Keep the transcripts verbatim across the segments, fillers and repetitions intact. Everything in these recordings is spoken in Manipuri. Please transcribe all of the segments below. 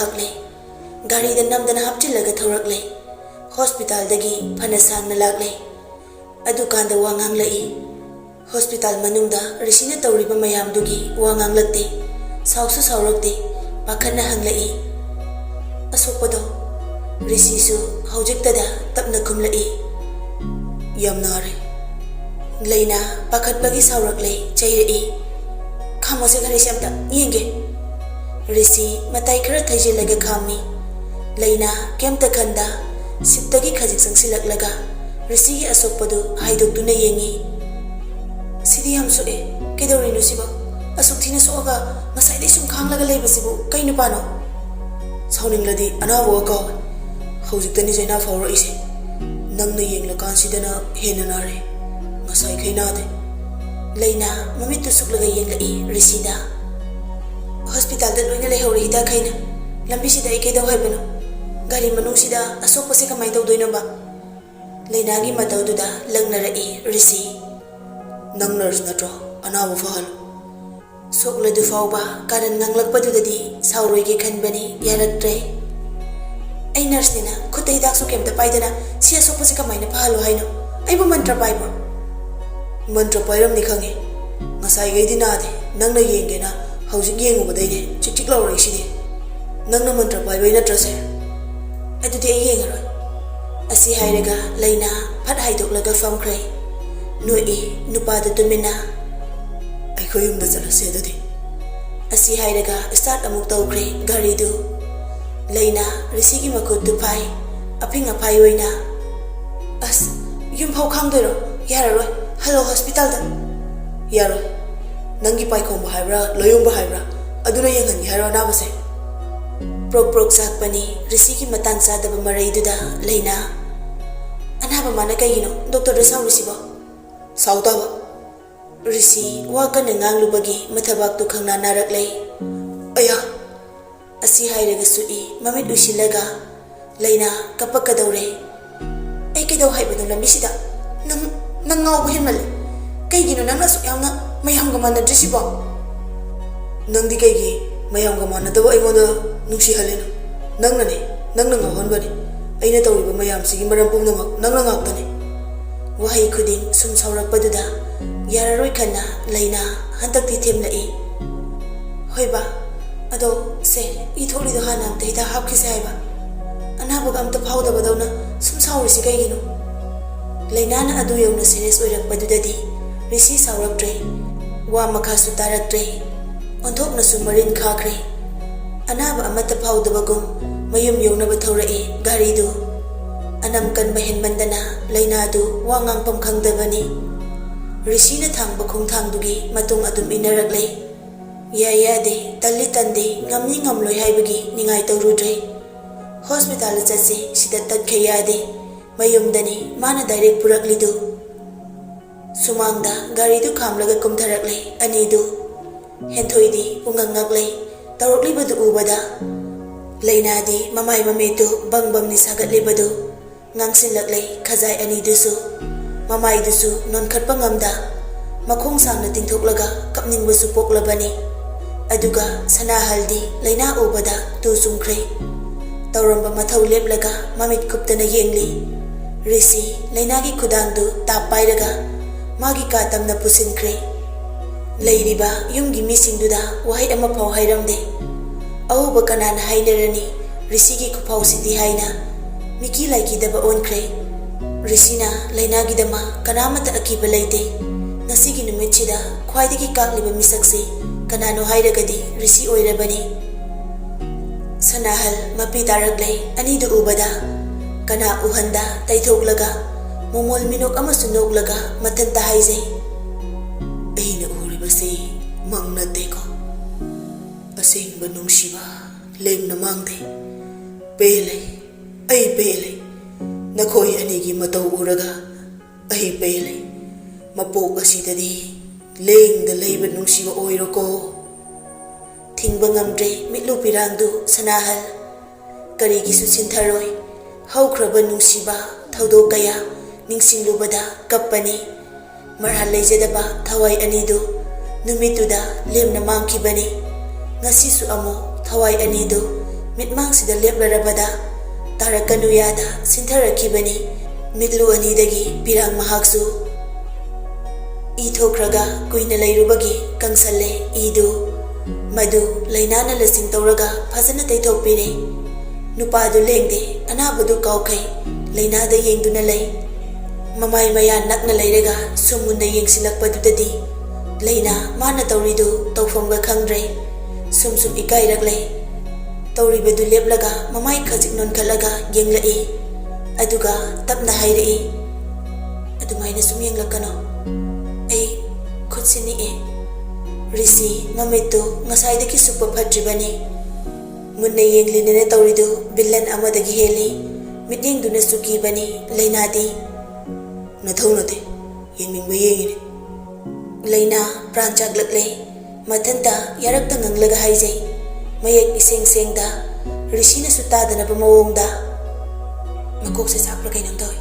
ꯂꯥꯛꯂꯦ꯫ ꯒꯥꯔꯤꯗ ꯅꯝꯗꯅ ꯍꯥꯞꯆꯤꯜꯂꯒ ꯊꯧꯔꯛꯂꯦ꯫ ꯍꯣꯁꯄꯤꯇꯥꯜꯗꯒꯤ ꯐꯅ ꯁꯥꯡꯅ ꯂꯥꯛꯂꯦ꯫ ꯑꯗꯨꯀꯥꯟꯗ ꯋꯥ ꯉꯥꯡꯂꯛꯏ꯫ ꯍꯣꯁꯄꯤꯇꯥꯜ ꯃꯅꯨꯡꯗ ꯔꯤꯁꯤꯅ ꯇꯧꯔꯤꯕ ꯃꯌꯥꯝꯗꯨꯒꯤ ꯋꯥ ꯉꯥꯡꯂꯛꯇꯦ꯫ ꯁꯥꯎꯁꯨ ꯁꯥꯎꯔꯛꯇꯦ꯫ ꯄꯥꯈꯠꯅ ꯍꯪꯂꯛꯏ, "ꯑꯁꯣꯛꯄꯗꯣ?" ꯔꯤꯁꯤꯁꯨ ꯍꯧꯖꯤꯛꯇꯗ ꯇꯞꯅ ꯈꯨꯝꯂꯛꯏ, "ꯌꯥꯝ ꯅꯥꯔꯦ"꯫ ꯂꯩꯅꯥ ꯄꯥꯈꯠꯄꯒꯤ ꯁꯥꯎꯔꯛꯂꯦ, ꯆꯩꯔꯛꯏ, "ꯈꯥꯝꯃꯣꯁꯦ, ꯒꯥꯔꯤꯁꯦ ꯑꯝꯇ ꯌꯦꯡꯒꯦ"꯫ ꯔꯤꯁꯤ ꯃꯇꯥꯏ ꯈꯔ ꯊꯩꯖꯤꯜꯂꯒ ꯈꯥꯝꯃꯤ꯫ ꯂꯩꯅꯥ ꯀꯩꯝꯇ ꯈꯟꯗ ꯁꯤꯠꯇꯒꯤ ꯈꯖꯤꯛ ꯆꯪꯁꯤꯜꯂꯛꯂꯒ ꯔꯤꯁꯤꯒꯤ ꯑꯁꯣꯛꯄꯗꯨ ꯍꯥꯏꯗꯣꯛꯇꯨꯅ ꯌꯦꯡꯉꯤ꯫ "ꯁꯤꯗꯤ ꯌꯥꯝ ꯁꯣꯛꯑꯦ꯫ ꯀꯩꯗꯧꯔꯤꯅꯣ ꯁꯤꯕꯣ? ꯑꯁꯨꯛ ꯊꯤꯅ ꯁꯣꯛꯑꯒ ꯉꯁꯥꯏꯗꯩ ꯁꯨꯝ ꯈꯥꯡꯂꯒ ꯂꯩꯕꯁꯤꯕꯨ ꯀꯩ ꯅꯨꯄꯥꯅꯣ?" "ꯁꯥꯎꯅꯤꯡꯂꯗꯤ ꯑꯅꯥꯕꯒ ꯀꯥꯎꯋꯦ꯫ ꯍꯧꯖꯤꯛꯇꯅꯤ ꯆꯩꯅꯥ ꯐꯥꯎꯔꯛꯏꯁꯦ꯫ ꯅꯪꯅ ꯌꯦꯡꯂꯀꯥꯟꯁꯤꯗꯅ ꯍꯦꯟꯅ ꯅꯥꯔꯦ꯫ ꯉꯁꯥꯏꯈꯩ ꯅꯥꯗꯦ"꯫ ꯂꯩꯅꯥ ꯃꯃꯤꯠꯇꯨ ꯁꯨꯛꯂꯒ ꯌꯦꯡꯂꯛꯏ ꯔꯤꯁꯤꯗ꯫ "ꯍꯣꯁꯄꯤꯇꯥꯜꯗ ꯂꯣꯏꯅ ꯂꯩꯍꯧꯔꯦ ꯍꯤꯗꯥꯛꯈꯩꯅ꯫ ꯂꯝꯕꯤꯁꯤꯗ ꯑꯩ ꯀꯩꯗꯧ ꯍꯥꯏꯕꯅꯣ? ꯒꯥꯔꯤ ꯃꯅꯨꯡꯁꯤꯗ ꯑꯁꯣꯛꯄꯁꯦ ꯀꯃꯥꯏꯅ ꯇꯧꯗꯣꯏꯅꯣꯕ?" ꯂꯩꯅꯥꯒꯤ ꯃꯇꯧꯗꯨꯗ ꯂꯛꯅꯔꯛꯏ ꯔꯤꯁꯤ꯫ "ꯅꯪ ꯅꯔꯁ ꯅꯠꯇ꯭ꯔꯣ? ꯑꯅꯥꯕ ꯐꯍꯜꯂꯨ"꯫ ꯁꯣꯛꯂꯗꯨ ꯐꯥꯎꯕ ꯀꯥꯔꯟ ꯉꯥꯡꯂꯛꯄꯗꯨꯗꯗꯤ ꯁꯥꯎꯔꯣꯏꯒꯦ ꯈꯟꯕꯅꯤ, ꯌꯥꯔꯛꯇ꯭ꯔꯦ꯫ "ꯑꯩ ꯅꯔꯁꯅꯤꯅ ꯈꯨꯠꯇ ꯍꯤꯗꯥꯛꯁꯨ ꯀꯩꯝꯇ ꯄꯥꯏꯗꯅ ꯁꯤ ꯑꯁꯣꯛꯄꯁꯦ ꯀꯃꯥꯏꯅ ꯐꯍꯜꯂꯣ ꯍꯥꯏꯅꯣ? ꯑꯩꯕꯨ ꯃꯟꯇ꯭ꯔ ꯄꯥꯏꯕ꯭ꯔꯣ?" "ꯃꯟꯇ꯭ꯔ ꯄꯥꯏꯔꯝꯅꯤ ꯈꯪꯉꯦ꯫ ꯉꯁꯥꯏꯈꯩꯗꯤ ꯅꯥꯗꯦ꯫ ꯅꯪꯅ ꯌꯦꯡꯒꯦꯅ ꯍꯧꯖꯤꯛ ꯌꯦꯡꯉꯨꯕꯗꯩꯅꯦ ꯆꯤꯛ ꯆꯤꯛ ꯂꯥꯎꯔꯛꯏꯁꯤꯗꯤ꯫ ꯅꯪꯅ ꯃꯟꯇ꯭ꯔ ꯄꯥꯏꯕꯩ ꯅꯠꯇ꯭ꯔꯁꯦ?" "ꯑꯗꯨꯗꯤ ꯑꯩ ꯌꯦꯡꯉꯔꯣꯏ"꯫ ꯑꯁꯤ ꯍꯥꯏꯔꯒ ꯂꯩꯅꯥ ꯐꯠ ꯍꯥꯏꯗꯣꯛꯂꯒ ꯐꯝꯈ꯭ꯔꯦ꯫ ꯅꯣꯛꯏ ꯅꯨꯄꯥꯗꯨ ꯇꯨꯃꯤꯟꯅ꯫ "ꯑꯩꯈꯣꯏ ꯌꯨꯝꯗ ꯆꯠꯂꯁꯦ ꯑꯗꯨꯗꯤ"꯫ ꯑꯁꯤ ꯍꯥꯏꯔꯒ ꯁ꯭ꯇꯥꯔꯠ ꯑꯃꯨꯛ ꯇꯧꯈ꯭ꯔꯦ ꯒꯥꯔꯤꯗꯨ꯫ ꯂꯩꯅꯥ ꯔꯤꯁꯤꯒꯤ ꯃꯈꯨꯠꯇꯨ ꯐꯥꯏ꯫ ꯑꯐꯤꯡ ꯑꯐꯥꯏ ꯑꯣꯏꯅ, "ꯑꯁ, ꯌꯨꯝ ꯐꯥꯎ ꯈꯥꯡꯗꯣꯏꯔꯣ? ꯌꯥꯔꯔꯣꯏ, ꯍꯜꯂꯣ ꯍꯣꯁꯄꯤꯇꯥꯜꯗ"꯫ "ꯌꯥꯔꯣꯏ꯫ ꯅꯪꯒꯤ ꯄꯥꯏꯈꯣꯝꯕ ꯍꯥꯏꯕ꯭ꯔꯥ, ꯂꯥꯏꯌꯣꯡꯕ ꯍꯥꯏꯕ꯭ꯔꯥ, ꯑꯗꯨꯅ ꯌꯦꯡꯍꯟꯒꯦ ꯍꯥꯏꯔꯣ ꯑꯅꯥꯕꯁꯦ?" ꯄ꯭ꯔꯣꯛ ꯄ꯭ꯔꯣꯛ ꯆꯥꯛꯄꯅꯤ ꯔꯤꯁꯤꯒꯤ ꯃꯇꯥꯡ ꯆꯥꯗꯕ ꯃꯔꯩꯗꯨꯗ ꯂꯩꯅꯥ꯫ "ꯑꯅꯥꯕ ꯃꯥꯅ ꯀꯩꯒꯤꯅꯣ ꯗꯣꯛꯇꯔꯗ ꯁꯥꯎꯔꯤꯁꯤꯕꯣ?" "ꯁꯥꯎ ꯇꯥꯕ"꯫ ꯔꯤꯁꯤ ꯋꯥ ꯀꯟꯅ ꯉꯥꯡꯂꯨꯕꯒꯤ ꯃꯊꯕꯥꯛꯇꯨ ꯈꯪꯅꯥ ꯅꯥꯔꯛꯂꯦ꯫ "ꯑꯌꯥ!" ꯑꯁꯤ ꯍꯥꯏꯔꯒ ꯁꯨꯛꯏ ꯃꯃꯤꯠ ꯎꯏꯁꯤꯜꯂꯒ, "ꯂꯩꯅꯥ, ꯀꯞꯄꯛꯀꯗꯧꯔꯦ"꯫ "ꯑꯩ ꯀꯩꯗꯧ ꯍꯥꯏꯕꯅꯣ ꯂꯝꯕꯤꯁꯤꯗ? ꯅꯪ, ꯅꯪ ꯉꯥꯎꯕ ꯍꯦꯟꯃꯜꯂꯦ꯫ ꯀꯩꯒꯤꯅꯣ ꯅꯪꯅ ꯑꯁꯨꯛ ꯌꯥꯝꯅ ꯃꯌꯥꯝꯒ ꯃꯥꯟꯅꯗ꯭ꯔꯤꯁꯤꯕꯣ?" "ꯅꯪꯗꯤ ꯀꯩꯒꯤ ꯃꯌꯥꯝꯒ ꯃꯥꯟꯅꯗꯕ ꯑꯩꯉꯣꯟꯗ ꯅꯨꯡꯁꯤꯍꯜꯂꯤꯅꯣ? ꯅꯪꯅꯅꯦ, ꯅꯪꯅ ꯉꯥꯎꯍꯟꯕꯅꯤ꯫ ꯑꯩꯅ ꯇꯧꯔꯤꯕ ꯃꯌꯥꯝꯁꯤꯒꯤ ꯃꯔꯝ ꯄꯨꯝꯅꯃꯛ ꯅꯪꯅ ꯉꯥꯛꯇꯅꯤ꯫ ꯋꯥꯍꯩ ꯈꯨꯗꯤꯡ ꯁꯨꯝ ꯁꯥꯎꯔꯛꯄꯗꯨꯗ ꯌꯥꯔꯔꯣꯏ ꯈꯟꯅ ꯂꯩꯅꯥ ꯍꯟꯗꯛꯇꯤ ꯊꯦꯝꯂꯛꯏ꯫ "ꯍꯣꯏ ꯕꯥ, ꯑꯗꯣ ꯁꯦ, ꯏ ꯊꯣꯛꯂꯤꯗꯣ ꯍꯥꯟꯅ ꯑꯝꯇ ꯍꯤꯗꯥꯛ ꯍꯥꯞꯈꯤꯁꯦ ꯍꯥꯏꯕ꯫ ꯑꯅꯥꯕꯒ ꯑꯝꯇ ꯐꯥꯎꯗꯕꯗꯧꯅ ꯁꯨꯝ ꯁꯥꯎꯔꯤꯁꯤ ꯀꯩꯒꯤꯅꯣ?" ꯂꯩꯅꯥꯅ ꯑꯗꯨ ꯌꯧꯅ ꯁꯦꯔꯤꯌꯁ ꯑꯣꯏꯔꯛꯄꯗꯨꯗꯗꯤ ꯔꯤꯁꯤ ꯁꯥꯎꯔꯛꯇ꯭ꯔꯦ, ꯋꯥ ꯃꯈꯥꯁꯨ ꯇꯥꯔꯛꯇ꯭ꯔꯦ꯫ ꯑꯣꯟꯊꯣꯛꯅꯁꯨ ꯃꯔꯤꯟ ꯈꯥꯈ꯭ꯔꯦ꯫ ꯑꯅꯥꯕ ꯑꯃꯠꯇ ꯐꯥꯎꯗꯕꯒꯨꯝ ꯃꯌꯨꯝ ꯌꯧꯅꯕ ꯊꯧꯔꯛꯏ ꯒꯥꯔꯤꯗꯨ꯫ ꯑꯅꯝ ꯀꯟꯕ ꯍꯦꯟꯃꯟꯗꯅ ꯂꯩꯅꯥꯗꯨ ꯋꯥ ꯉꯥꯡꯐꯝ ꯈꯪꯗꯕꯅꯤ꯫ ꯔꯤꯁꯤꯅ ꯊꯥꯡꯕ ꯈꯣꯡꯊꯥꯡꯗꯨꯒꯤ ꯃꯇꯨꯡ ꯑꯗꯨꯝ ꯏꯟꯅꯔꯛꯂꯦ꯫ ꯌꯥꯏ ꯌꯥꯗꯦ, ꯇꯜꯂꯤ ꯇꯟꯗꯦ, ꯉꯝꯃꯤ ꯉꯝꯂꯣꯏ ꯍꯥꯏꯕꯒꯤ ꯅꯤꯡꯉꯥꯏ ꯇꯧꯔꯨꯗ꯭ꯔꯦ꯫ ꯍꯣꯁꯄꯤꯇꯥꯜꯗ ꯆꯠꯁꯤ, ꯁꯤꯗ ꯇꯠꯈ꯭ꯔꯦ ꯌꯥꯗꯦ꯫ ꯃꯌꯨꯝꯗꯅꯤ ꯃꯥꯅ ꯗꯥꯏꯔꯦꯛ ꯄꯨꯔꯛꯂꯤꯗꯨ꯫ ꯁꯨꯃꯥꯡꯗ ꯒꯥꯔꯤꯗꯨ ꯈꯥꯝꯂꯒ ꯀꯨꯝꯊꯔꯛꯂꯦ ꯑꯅꯤꯗꯨ꯫ ꯍꯦꯟꯊꯣꯏꯗꯤ ꯄꯨꯡꯉꯛ ꯉꯛꯂꯦ꯫ ꯇꯧꯔꯛꯂꯤꯕꯗꯨ ꯎꯕꯗ ꯂꯩꯅꯥꯗꯤ ꯃꯃꯥꯏ ꯃꯃꯤꯠꯇꯨ ꯕꯪ ꯕꯪꯅꯤ ꯁꯥꯒꯠꯂꯤꯕꯗꯨ꯫ ꯉꯥꯡꯁꯤꯜꯂꯛꯂꯦ ꯈꯖꯥꯏ ꯑꯅꯤꯗꯨꯁꯨ꯫ ꯃꯃꯥꯏꯗꯨꯁꯨ ꯅꯣꯟꯈꯠꯄ ꯉꯝꯗ ꯃꯈꯣꯡ ꯁꯥꯡꯅ ꯇꯤꯡꯊꯣꯛꯂꯒ ꯀꯞꯅꯤꯡꯕꯁꯨ ꯄꯣꯛꯂꯕꯅꯤ꯫ ꯑꯗꯨꯒ ꯁꯅꯥꯍꯜꯗꯤ ꯂꯩꯅꯥ ꯎꯕꯗ ꯇꯨ ꯆꯨꯡꯈ꯭ꯔꯦ꯫ ꯇꯧꯔꯝꯕ ꯃꯊꯧ ꯂꯦꯞꯂꯒ ꯃꯃꯤꯠ ꯀꯨꯞꯇꯅ ꯌꯦꯡꯂꯤ꯫ ꯔꯤꯁꯤ ꯂꯩꯅꯥꯒꯤ ꯈꯨꯗꯥꯡꯗꯨ ꯇꯥꯞ ꯄꯥꯏꯔꯒ ꯃꯥꯒꯤ ꯀꯥ ꯇꯝꯅ ꯄꯨꯁꯤꯟꯈ꯭ꯔꯦ꯫ ꯂꯩꯔꯤꯕ ꯌꯨꯝꯒꯤ ꯃꯤꯁꯤꯡꯗꯨꯗ ꯋꯥꯍꯩ ꯑꯃꯐꯥꯎ ꯍꯥꯏꯔꯝꯗꯦ꯫ ꯑꯎꯕ ꯀꯅꯥꯅ ꯍꯥꯏꯅꯔꯅꯤ ꯔꯤꯁꯤꯒꯤ ꯈꯨꯐꯥꯎꯁꯤꯗꯤ ꯍꯥꯏꯅ꯫ ꯃꯤꯀꯤ ꯂꯥꯏꯀꯤꯗꯕ ꯑꯣꯟꯈ꯭ꯔꯦ꯫ ꯔꯤꯁꯤꯅ ꯂꯩꯅꯥꯒꯤꯗꯃꯛ ꯀꯅꯥꯃꯠꯇ ꯑꯀꯤꯕ ꯂꯩꯇꯦ꯫ ꯉꯁꯤꯒꯤ ꯅꯨꯃꯤꯠꯁꯤꯗ ꯈ꯭ꯋꯥꯏꯗꯒꯤ ꯀꯥꯛꯂꯤꯕ ꯃꯤꯁꯛꯁꯤ ꯀꯅꯥꯅꯣ ꯍꯥꯏꯔꯒꯗꯤ ꯔꯤꯁꯤ ꯑꯣꯏꯔꯕꯅꯤ꯫ ꯁꯅꯥꯍꯜ ꯃꯄꯤ ꯇꯥꯔꯛꯂꯦ ꯑꯅꯤꯗꯨ ꯎꯕꯗ꯫ ꯀꯅꯥ ꯎꯍꯟꯗ ꯇꯩꯊꯣꯛꯂꯒ ꯃꯣꯃꯣꯜ ꯃꯤꯅꯣꯛ ꯑꯃꯁꯨ ꯅꯣꯛꯂꯒ ꯃꯊꯟꯇ ꯍꯥꯏꯖꯩ, "ꯑꯩꯅ ꯎꯔꯤꯕꯁꯤ ꯃꯪ ꯅꯠꯇꯦꯀꯣ꯫ ꯑꯁꯦꯡꯕ ꯅꯨꯡꯁꯤꯕ ꯂꯦꯝꯅ ꯃꯥꯡꯗꯦ꯫ ꯄꯦꯜꯂꯦ, ꯑꯩ ꯄꯦꯜꯂꯦ꯫ ꯅꯈꯣꯏ ꯑꯅꯤꯒꯤ ꯃꯇꯧ ꯎꯔꯒ ꯑꯩ ꯄꯦꯜꯂꯦ꯫ ꯃꯄꯣꯛ ꯑꯁꯤꯗꯗꯤ ꯂꯦꯡꯗ ꯂꯩꯕ ꯅꯨꯡꯁꯤꯕ ꯑꯣꯏꯔꯣꯀꯣ꯫" ꯊꯤꯡꯕ ꯉꯝꯗ꯭ꯔꯦ ꯃꯤꯠꯂꯨ ꯄꯤꯔꯥꯡꯗꯨ ꯁꯅꯥꯍꯜ꯫ ꯀꯔꯤꯒꯤꯁꯨ ꯁꯤꯟꯊꯔꯣꯏ꯫ ꯍꯧꯈ꯭ꯔꯕ ꯅꯨꯡꯁꯤꯕ ꯊꯧꯗꯣꯛ ꯀꯌꯥ ꯅꯤꯡꯁꯤꯡꯂꯨꯕꯗ ꯀꯞꯄꯅꯤ꯫ ꯃꯔꯥꯜ ꯂꯩꯖꯗꯕ ꯊꯋꯥꯏ ꯑꯅꯤꯗꯨ ꯅꯨꯃꯤꯠꯇꯨꯗ ꯂꯦꯝꯅ ꯃꯥꯡꯈꯤꯕꯅꯤ꯫ ꯉꯁꯤꯁꯨ ꯑꯃꯨꯛ ꯊꯋꯥꯏ ꯑꯅꯤꯗꯨ ꯃꯤꯠꯃꯥꯡꯁꯤꯗ ꯂꯦꯞꯂꯔꯕꯗ ꯇꯥꯔꯛꯀꯅꯨ ꯌꯥꯗ ꯁꯤꯟꯊꯔꯛꯈꯤꯕꯅꯤ꯫ ꯃꯤꯠꯂꯨ ꯑꯅꯤꯗꯒꯤ ꯄꯤꯔꯥꯡ ꯃꯍꯥꯛꯁꯨ ꯏ ꯊꯣꯛꯈ꯭ꯔꯒ ꯀꯨꯏꯅ ꯂꯩꯔꯨꯕꯒꯤ ꯀꯪꯁꯜꯂꯦ ꯏꯗꯨ꯫ ꯃꯗꯨ ꯂꯩꯅꯥꯅ ꯂꯁꯤꯡ ꯇꯧꯔꯒ ꯐꯖꯅ ꯇꯩꯊꯣꯛꯄꯤꯔꯦ꯫ ꯅꯨꯄꯥꯗꯨ ꯂꯦꯡꯗꯦ, ꯑꯅꯥꯕꯗꯨ ꯀꯥꯎꯈꯩ ꯂꯩꯅꯥꯗ ꯌꯦꯡꯗꯨꯅ ꯂꯩ꯫ ꯃꯃꯥꯏ ꯃꯌꯥ ꯅꯛꯅ ꯂꯩꯔꯒ ꯁꯨꯝ ꯃꯨꯟꯅ ꯌꯦꯡꯁꯤꯜꯂꯛꯄꯗꯨꯗꯗꯤ ꯂꯩꯅꯥ ꯃꯥꯅ ꯇꯧꯔꯤꯗꯨ ꯇꯧꯐꯝꯒ ꯈꯪꯗ꯭ꯔꯦ꯫ ꯁꯨꯝ ꯁꯨꯝ ꯏꯀꯥꯏꯔꯛꯂꯦ꯫ ꯇꯧꯔꯤꯕꯗꯨ ꯂꯦꯞꯂꯒ ꯃꯃꯥꯏ ꯈꯖꯤꯛ ꯅꯣꯟꯈꯠꯂꯒ ꯌꯦꯡꯂꯛꯏ꯫ ꯑꯗꯨꯒ ꯇꯞꯅ ꯍꯥꯏꯔꯛꯏ, "ꯑꯗꯨꯃꯥꯏꯅ ꯁꯨꯝ ꯌꯦꯡꯂꯛꯀꯅꯣ꯫ ꯑꯩ ꯈꯨꯠꯁꯤ ꯅꯤꯛꯑꯦ꯫" ꯔꯤꯁꯤ ꯃꯃꯤꯠꯇꯨ ꯉꯁꯥꯏꯗꯒꯤ ꯁꯨꯛꯄ ꯐꯠꯇ꯭ꯔꯤꯕꯅꯤ꯫ ꯃꯨꯟꯅ ꯌꯦꯡꯂꯤꯅꯦꯅ ꯇꯧꯔꯤꯗꯨ ꯚꯤꯂꯟ ꯑꯃꯗꯒꯤ ꯍꯦꯜꯂꯤ꯫ ꯃꯤꯠꯌꯦꯡꯗꯨꯅꯁꯨ ꯀꯤꯕꯅꯤ ꯂꯩꯅꯥꯗꯤ꯫ "ꯅꯊꯧ ꯅꯠꯇꯦ, ꯌꯦꯡꯅꯤꯡꯕ ꯌꯦꯡꯉꯤꯅꯦ꯫" ꯂꯩꯅꯥ ꯄ꯭ꯔꯥꯟ ꯆꯥꯛꯂꯛꯂꯦ꯫ ꯃꯊꯟꯇ ꯌꯥꯔꯛꯇ ꯉꯪꯂꯒ ꯍꯥꯏꯖꯩ, ꯃꯌꯦꯛ ꯏꯁꯦꯡ ꯁꯦꯡꯗ, ꯔꯤꯁꯤꯅꯁꯨ ꯇꯥꯗꯅꯕ ꯃꯑꯣꯡꯗ꯫ ꯃꯀꯣꯛꯁꯦ ꯆꯥꯛꯄ꯭ꯔꯥ ꯀꯩꯅꯣꯝ ꯇꯧꯏ꯫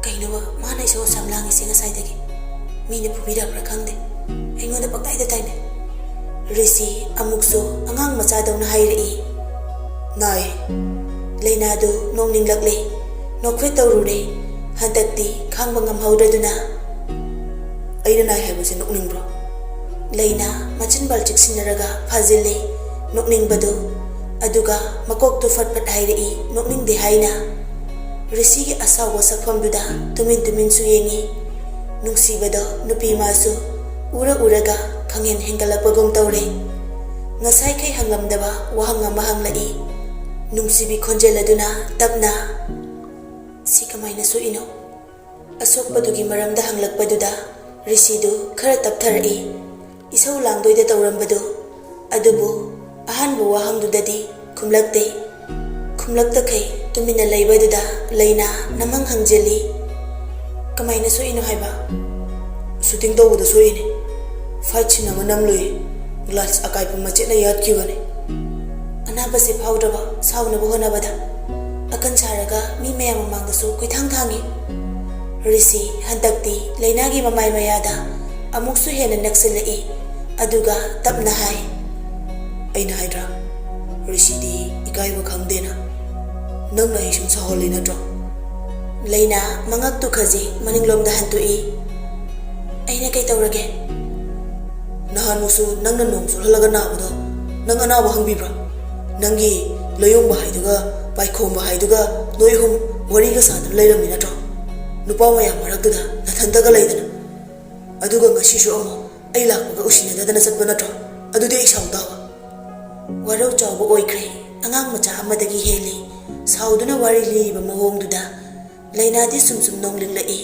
ꯀꯩꯅꯣꯕ ꯃꯥꯅ ꯏꯁꯧ ꯑꯁꯥꯝ ꯂꯥꯡꯉꯤꯁꯦ ꯉꯁꯥꯏꯗꯒꯤ? ꯃꯤꯅ ꯐꯨꯕꯤꯔꯛꯄ꯭ꯔꯥ ꯈꯪꯗꯦ, ꯑꯩꯉꯣꯟꯗ ꯄꯪꯇꯥꯏꯗ ꯇꯥꯏꯅꯩ꯫ ꯔꯤꯁꯤ ꯑꯃꯨꯛꯁꯨ ꯑꯉꯥꯡ ꯃꯆꯥꯗꯧꯅ ꯍꯥꯏꯔꯛꯏ, "ꯅꯥꯏ꯫" ꯂꯩꯅꯥꯗꯨ ꯅꯣꯛꯅꯤꯡꯂꯛꯂꯦ꯫ ꯅꯣꯛꯐꯦꯠ ꯇꯧꯔꯨꯔꯦ꯫ ꯍꯟꯗꯛꯇꯤ ꯈꯥꯡꯕ ꯉꯝꯍꯧꯗ꯭ꯔꯗꯨꯅ, "ꯑꯩꯅ ꯅꯥꯏ ꯍꯥꯏꯕꯁꯦ ꯅꯣꯛꯅꯤꯡꯕ꯭ꯔꯣ?" ꯂꯩꯅꯥ ꯃꯆꯤꯟ ꯕꯥꯜ ꯆꯤꯛꯁꯤꯟꯅꯔꯒ ꯐꯥꯖꯤꯜꯂꯦ ꯅꯣꯛꯅꯤꯡꯕꯗꯨ꯫ ꯑꯗꯨꯒ ꯃꯀꯣꯛꯇꯨ ꯐꯠ ꯐꯠ ꯍꯥꯏꯔꯛꯏ ꯅꯣꯛꯅꯤꯡꯗꯦ ꯍꯥꯏꯅ꯫ ꯔꯤꯁꯤꯒꯤ ꯑꯁꯥꯎꯕ ꯁꯛꯐꯝꯗꯨꯗ ꯇꯨꯃꯤꯟ ꯇꯨꯃꯤꯟꯁꯨ ꯌꯦꯡꯉꯤ꯫ ꯅꯨꯡꯁꯤꯕꯗꯣ ꯅꯨꯄꯤ ꯃꯥꯁꯨ ꯎꯔ ꯎꯔꯒ ꯈꯪꯍꯦꯟ ꯍꯦꯟꯒꯠꯂꯛꯄꯒꯨꯝ ꯇꯧꯔꯦ꯫ ꯉꯁꯥꯏꯈꯩ ꯍꯪꯂꯝꯗꯕ ꯋꯥꯍꯪ ꯑꯃ ꯍꯪꯂꯛꯏ꯫ ꯅꯨꯡꯁꯤꯕꯤ ꯈꯣꯟꯖꯦꯜ ꯑꯗꯨꯅ ꯇꯞꯅ, "ꯁꯤ ꯀꯃꯥꯏꯅ ꯁꯣꯛꯏꯅꯣ?" ꯑꯁꯣꯛꯄꯗꯨꯒꯤ ꯃꯔꯝꯗ ꯍꯪꯂꯛꯄꯗꯨꯗ ꯔꯤꯁꯤꯗꯨ ꯈꯔ ꯇꯞꯊꯔꯛꯏ꯫ ꯏꯁꯧ ꯂꯥꯡꯗꯣꯏꯗ ꯇꯧꯔꯝꯕꯗꯨ꯫ ꯑꯗꯨꯕꯨ ꯑꯍꯥꯟꯕ ꯋꯥꯍꯪꯗꯨꯗꯗꯤ ꯈꯨꯝꯂꯛꯇꯦ꯫ ꯈꯨꯝꯂꯛꯇꯈꯩ ꯇꯨꯃꯤꯟꯅ ꯂꯩꯕꯗꯨꯗ ꯂꯩꯅꯥ ꯅꯝꯍꯪ ꯍꯪꯖꯤꯜꯂꯤ, "ꯀꯃꯥꯏꯅ ꯁꯣꯛꯏꯅꯣ ꯍꯥꯏꯕ?" "ꯁꯨꯇꯤꯡ ꯇꯧꯕꯗ ꯁꯣꯛꯏꯅꯦ꯫ ꯐꯥꯏꯠ ꯁꯤꯟ ꯑꯃ ꯅꯝꯂꯨꯏ꯫ ꯒ꯭ꯂꯥꯁ ꯑꯀꯥꯏꯕ ꯃꯆꯦꯠꯅ ꯌꯥꯠꯈꯤꯕꯅꯦ꯫" ꯑꯅꯥꯕꯁꯦ ꯐꯥꯎꯗ꯭ꯔꯕ ꯁꯥꯎꯅꯕ ꯍꯣꯠꯅꯕꯗ ꯑꯀꯟ ꯁꯥꯔꯒ ꯃꯤ ꯃꯌꯥꯝ ꯃꯃꯥꯡꯗꯁꯨ ꯀꯣꯏꯊꯥꯡ ꯊꯥꯡꯉꯤ꯫ ꯔꯤꯁꯤ ꯍꯟꯗꯛꯇꯤ ꯂꯩꯅꯥꯒꯤ ꯃꯃꯥꯏ ꯃꯌꯥꯗ ꯑꯃꯨꯛꯁꯨ ꯍꯦꯟꯅ ꯅꯛꯁꯤꯜꯂꯛꯏ꯫ ꯑꯗꯨꯒ ꯇꯞꯅ ꯍꯥꯏ, "ꯑꯩꯅ ꯍꯥꯏꯗ꯭ꯔꯥ, ꯔꯤꯁꯤꯗꯤ ꯏꯀꯥꯏꯕ ꯈꯪꯗꯦꯅ꯫ ꯅꯪꯅ ꯑꯩ ꯁꯨꯝ ꯁꯥꯎꯍꯜꯂꯤ ꯅꯠꯇ꯭ꯔꯣ? ꯂꯩꯅꯥ ꯃꯉꯛꯇꯨ ꯈꯖꯤꯛ ꯃꯅꯤꯡꯂꯣꯝꯗ ꯍꯟꯗꯣꯛꯏ꯫ "ꯑꯩꯅ ꯀꯩ ꯇꯧꯔꯒꯦ?" "ꯅꯍꯥꯟꯃꯨꯛꯁꯨ ꯅꯪꯅ ꯅꯣꯡ ꯆꯣꯠꯍꯜꯂꯒ ꯅꯥꯕꯗꯣ ꯅꯪ ꯑꯅꯥꯕ ꯍꯪꯕꯤꯕ꯭ꯔꯥ? ꯅꯪꯒꯤ ꯂꯥꯌꯣꯡꯕ ꯍꯥꯏꯗꯨꯒ ꯄꯥꯏꯈꯣꯝꯕ ꯍꯥꯏꯗꯨꯒ ꯅꯣꯏ ꯑꯍꯨꯝ ꯋꯥꯔꯤꯒ ꯁꯥꯗꯅ ꯂꯩꯔꯝꯃꯤ ꯅꯠꯇ꯭ꯔꯣ? ꯅꯨꯄꯥ ꯃꯌꯥꯝ ꯃꯔꯛꯇꯨꯗ ꯅꯊꯟꯇꯒ ꯂꯩꯗꯅ꯫ ꯑꯗꯨꯒ ꯉꯁꯤꯁꯨ ꯑꯃꯨꯛ ꯑꯩ ꯂꯥꯛꯄꯒ ꯎꯁꯤꯟꯅꯗꯗꯅ ꯆꯠꯄ ꯅꯠꯇ꯭ꯔꯣ? ꯑꯗꯨꯗꯤ ꯑꯩ ꯁꯥꯎ ꯇꯥꯕ?" ꯋꯥꯔꯧ ꯆꯥꯎꯕ ꯑꯣꯏꯈ꯭ꯔꯦ꯫ ꯑꯉꯥꯡ ꯃꯆꯥ ꯑꯃꯗꯒꯤ ꯍꯦꯜꯂꯤ꯫ ꯁꯥꯎꯗꯨꯅ ꯋꯥꯔꯤ ꯂꯤꯔꯤꯕ ꯃꯑꯣꯡꯗꯨꯗ ꯂꯩꯅꯥꯗꯤ ꯁꯨꯝ ꯁꯨꯝ ꯅꯣꯡꯂꯤꯡꯂꯛꯏ꯫